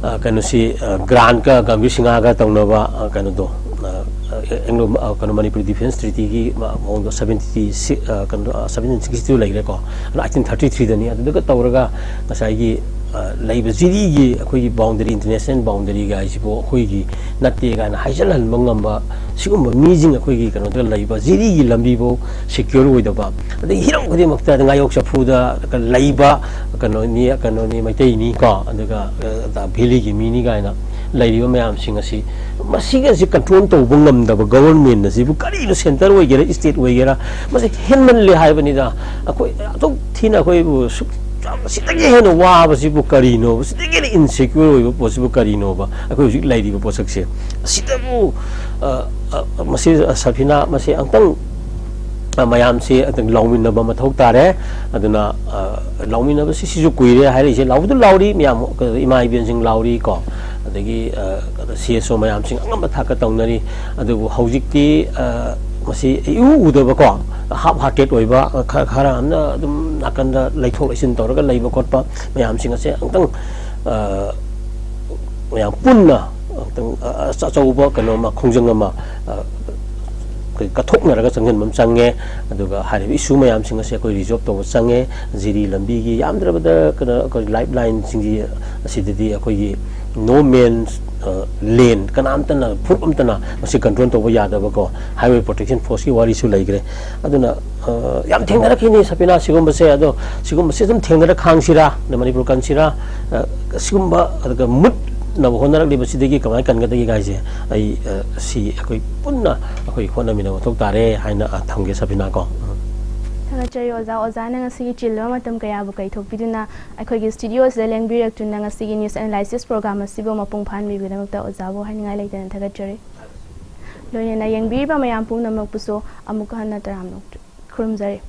ꯑ, ꯀꯩꯅꯣꯁꯤ, ꯑ, ꯒ꯭ꯔꯥꯟꯠꯀ ꯒꯝꯚꯤꯔ ꯁꯤꯡꯍꯒ ꯇꯧꯅꯕ, ꯑ, ꯀꯩꯅꯣꯗꯣ, ꯑ, ꯑ, ꯑꯦꯡꯒ꯭ꯂꯣ, ꯑ, ꯀꯩꯅꯣ, ꯃꯅꯤꯄꯨꯔꯤ ꯗꯤꯐꯦꯟꯁ ꯇ꯭ꯔꯤꯇꯤꯒꯤ ꯃ-, ꯃꯑꯣꯡꯗꯣ ꯁꯕꯦꯟꯇꯤ ꯁꯤꯛꯁ, ꯑ, ꯀꯩꯅꯣ, ꯑ, ꯁꯕꯦꯟꯇꯤꯟ ꯁꯤꯛꯁꯇꯤ ꯇꯨ ꯂꯩꯈ꯭ꯔꯦꯀꯣ꯫ ꯑꯗꯣ ꯑꯩꯠꯇꯤꯟ ꯊꯥꯔꯇꯤ ꯊ꯭ꯔꯤꯗꯅꯤ꯫ ꯑꯗꯨꯗꯒ ꯇꯧꯔꯒ ꯉꯁꯥꯏꯒꯤ, ꯑ, ꯂꯩꯕ ꯖꯤꯔꯤꯒꯤ ꯑꯩꯈꯣꯏꯒꯤ ꯕꯥꯎꯟꯗꯔꯤ, ꯏꯟꯇꯔꯅꯦꯁꯅꯦꯜ ꯕꯥꯎꯟꯗꯔꯤꯒ ꯍꯥꯏꯁꯤꯕꯨ ꯑꯩꯈꯣꯏꯒꯤ ꯅꯠꯇꯦ ꯀꯥꯏꯅ ꯍꯥꯏꯖꯜꯍꯟꯕ ꯉꯝꯕ ꯁꯤꯒꯨꯝꯕ ꯃꯤꯁꯤꯡ ꯑꯩꯈꯣꯏꯒꯤ ꯀꯩꯅꯣꯗ ꯂꯩꯕ ꯖꯤꯔꯤꯒꯤ ꯂꯝꯕꯤꯐꯧ ꯁꯦꯀ꯭ꯌꯣꯔ ꯑꯣꯏꯗꯕ, ꯑꯗꯒꯤ ꯍꯤꯔꯝ ꯈꯨꯗꯤꯡꯃꯛꯇ ꯉꯥꯌꯣꯛ ꯆꯐꯨꯗ ꯂꯩꯕ ꯀꯩꯅꯣꯅꯤ, ꯀꯩꯅꯣꯅꯤ, ꯃꯩꯇꯩꯅꯤ ꯀꯣ, ꯑꯗꯨꯒ, ꯑ, ꯚꯦꯂꯤꯒꯤ ꯃꯤꯅꯤ ꯀꯥꯏꯅ ꯂꯩꯔꯤꯕ ꯃꯌꯥꯝꯁꯤꯡ ꯑꯁꯤ, ꯃꯁꯤꯒꯁꯤ ꯀꯟꯇ꯭ꯔꯣꯜ ꯇꯧꯕ ꯉꯝꯗꯕ ꯒꯣꯕꯔꯃꯦꯟꯅ ꯁꯤꯕꯨ ꯀꯔꯤꯅꯣ, ꯁꯦꯟꯇꯔ ꯑꯣꯏꯒꯦꯔꯥ, ꯏꯁꯇꯦꯠ ꯑꯣꯏꯒꯦꯔꯥ, ꯃꯁꯤ ꯍꯦꯟꯃꯜꯂꯦ ꯍꯥꯏꯕꯅꯤꯗ꯫ ꯑꯩꯈꯣꯏ ꯑꯗꯨꯛ ꯊꯤꯅ ꯑꯩꯈꯣꯏꯕꯨ ꯁꯨꯛ ꯌꯥꯝ ꯁꯤꯗꯒꯤ ꯍꯦꯟꯅ ꯋꯥꯕꯁꯤꯕꯨ ꯀꯔꯤꯅꯣꯕ? ꯁꯤꯗꯒꯤ ꯍꯦꯟꯅ ꯏꯟꯁꯦꯀ꯭ꯌꯣꯔ ꯑꯣꯏꯕ ꯄꯣꯠꯁꯤꯕꯨ ꯀꯔꯤꯅꯣꯕ? ꯑꯩꯈꯣꯏ ꯍꯧꯖꯤꯛ ꯂꯩꯔꯤꯕ ꯄꯣꯠꯁꯛꯁꯦ ꯑꯁꯤꯗꯕꯨ, ꯑ, ꯑ, ꯃꯁꯤ, ꯑ, ꯁꯐꯤꯅꯥ, ꯃꯁꯤ ꯑꯝꯇꯪ, ꯑ, ꯃꯌꯥꯝꯁꯤ ꯑꯝꯇꯪ ꯂꯥꯎꯃꯤꯟꯅꯕ ꯃꯊꯧ ꯇꯥꯔꯦ꯫ ꯑꯗꯨꯅ, ꯑ, ꯂꯥꯎꯃꯤꯟꯅꯕꯁꯤ ꯁꯤꯁꯨ ꯀꯨꯏꯔꯦ ꯍꯥꯏꯔꯛꯏꯁꯦ꯫ ꯂꯥꯎꯕꯗꯨ ꯂꯥꯎꯔꯤ ꯃꯌꯥꯝ, ꯏꯃꯥ ꯏꯕꯦꯟꯁꯤꯡ ꯂꯥꯎꯔꯤ ꯀꯣ, ꯑꯗꯒꯤ, ꯑ, ꯁꯤ ꯑꯦꯁ ꯑꯣ ꯃꯌꯥꯝꯁꯤꯡ ꯑꯉꯝꯕ ꯊꯥꯛꯇ ꯇꯧꯅꯔꯤ꯫ ꯑꯗꯨꯕꯨ ꯍꯧꯖꯤꯛꯇꯤ, ꯑ, ꯃꯁꯤ ꯏꯎ ꯎꯗꯕꯀꯣ, ꯍꯥꯞ ꯍꯥꯔꯇꯦꯠ ꯑꯣꯏꯕ, ꯈꯔ, ꯈꯔ ꯑꯃꯅ ꯑꯗꯨꯝ ꯅꯥꯀꯟꯗ ꯂꯩꯊꯣꯛ ꯂꯩꯁꯤꯟ ꯇꯧꯔꯒ ꯂꯩꯕ ꯈꯣꯠꯄ ꯃꯌꯥꯝꯁꯤꯡ ꯑꯁꯦ ꯑꯃꯨꯛꯇꯪ, ꯑ, ꯃꯌꯥꯝ ꯄꯨꯟꯅ ꯑꯃꯨꯛꯇꯪ, ꯑ, ꯑ, ꯑꯆꯧꯕ ꯀꯩꯅꯣ ꯑꯃ, ꯈꯣꯡꯖꯪ ꯑꯃ, ꯑ, ꯀꯠꯊꯣꯛꯅꯔꯒ ꯆꯪꯁꯤꯟꯕ ꯑꯃ ꯆꯪꯉꯦ꯫ ꯑꯗꯨꯒ ꯍꯥꯏꯔꯤꯕ ꯏꯁꯨ ꯃꯌꯥꯝꯁꯤꯡ ꯑꯁꯦ ꯑꯩꯈꯣꯏ ꯔꯤꯖꯣꯜꯕ ꯇꯧꯕ ꯆꯪꯉꯦ꯫ ꯖꯤꯔꯤ ꯂꯝꯕꯤꯒꯤ ꯌꯥꯝꯗ꯭ꯔꯕꯗ ꯀꯩꯅꯣ ꯑꯩꯈꯣꯏ ꯂꯥꯏꯐ ꯂꯥꯏꯟꯁꯤꯡꯒꯤ ꯑꯁꯤꯗꯗꯤ ꯑꯩꯈꯣꯏꯒꯤ ꯅꯣ ꯃꯦꯟꯁ ꯂꯦꯟ, ꯀꯅꯥꯝꯇꯅ, ꯐꯨꯔꯨꯞ ꯑꯝꯇꯅ ꯃꯁꯤ ꯀꯟꯇ꯭ꯔꯣꯜ ꯇꯧꯕ ꯌꯥꯗꯕꯀꯣ, ꯍꯥꯏꯋꯦ ꯄ꯭ꯔꯣꯇꯦꯛꯁꯟ ꯐꯣꯔꯁꯀꯤ ꯋꯥꯔꯤꯁꯨ ꯂꯩꯈ꯭ꯔꯦ꯫ ꯑꯗꯨꯅ ꯑ, ꯌꯥꯝ ꯊꯦꯡꯅꯔꯛꯈꯤꯅꯤ ꯁꯐꯤꯅꯥ ꯁꯤꯒꯨꯝꯕꯁꯦ꯫ ꯑꯗꯣ ꯁꯤꯒꯨꯝꯕꯁꯦ ꯑꯗꯨꯝ ꯊꯦꯡꯅꯔ ꯈꯥꯡꯁꯤꯔꯥ, ꯅ ꯃꯅꯤꯄꯨꯔ ꯀꯟꯁꯤꯔꯥ, ꯑ, ꯁꯤꯒꯨꯝꯕ ꯑꯗꯨꯒ ꯃꯨꯠꯅꯕ ꯍꯣꯠꯅꯔꯛꯂꯤꯕꯁꯤꯗꯒꯤ ꯀꯃꯥꯏꯅ ꯀꯟꯒꯗꯒꯦ ꯍꯥꯏꯁꯦ ꯑꯩ, ꯑ, ꯁꯤ ꯑꯩꯈꯣꯏ ꯄꯨꯟꯅ ꯑꯩꯈꯣꯏ ꯍꯣꯠꯅꯃꯤꯟꯅꯕ ꯃꯊꯧ ꯇꯥꯔꯦ ꯍꯥꯏꯅ, ꯑ, ꯊꯝꯒꯦ ꯁꯐꯤꯅꯥ ꯀꯣ꯫ ꯎꯝ꯫ ꯊꯥꯒꯠꯆꯔꯤ ꯑꯣꯖꯥ꯫ ꯑꯣꯖꯥꯅ ꯉꯁꯤꯒꯤ ꯆꯤꯜꯂꯕ ꯃꯇꯝ ꯀꯌꯥꯕꯨ ꯀꯥꯏꯊꯣꯛꯄꯤꯗꯨꯅ ꯑꯩꯈꯣꯏꯒꯤ ꯁ꯭ꯇꯨꯗꯤꯑꯣꯁꯤꯗ ꯂꯦꯡꯕꯤꯔꯛꯇꯨꯅ ꯉꯁꯤꯒꯤ ꯅ꯭ꯌꯨꯁ ꯑꯦꯅꯥꯂꯥꯏꯁꯤꯁ ꯄ꯭ꯔꯣꯒ꯭ꯔꯥꯝ ꯑꯁꯤꯕꯨ ꯃꯄꯨꯡ ꯐꯥꯍꯟꯕꯤꯕꯒꯤꯗꯃꯛꯇ ꯑꯣꯖꯥꯕꯨ ꯍꯥꯏꯅꯤꯡꯉꯥꯏ ꯂꯩꯇꯅ ꯊꯥꯒꯠꯆꯔꯤ꯫ ꯂꯣꯏꯅꯅ ꯌꯦꯡꯕꯤꯔꯤꯕ ꯃꯌꯥꯝ ꯄꯨꯝꯅꯃꯛꯄꯨꯁꯨ ꯑꯃꯨꯛꯀ ꯍꯟꯅ ꯇꯔꯥꯝꯅ ꯈꯨꯔꯨꯝꯖꯔꯤ꯫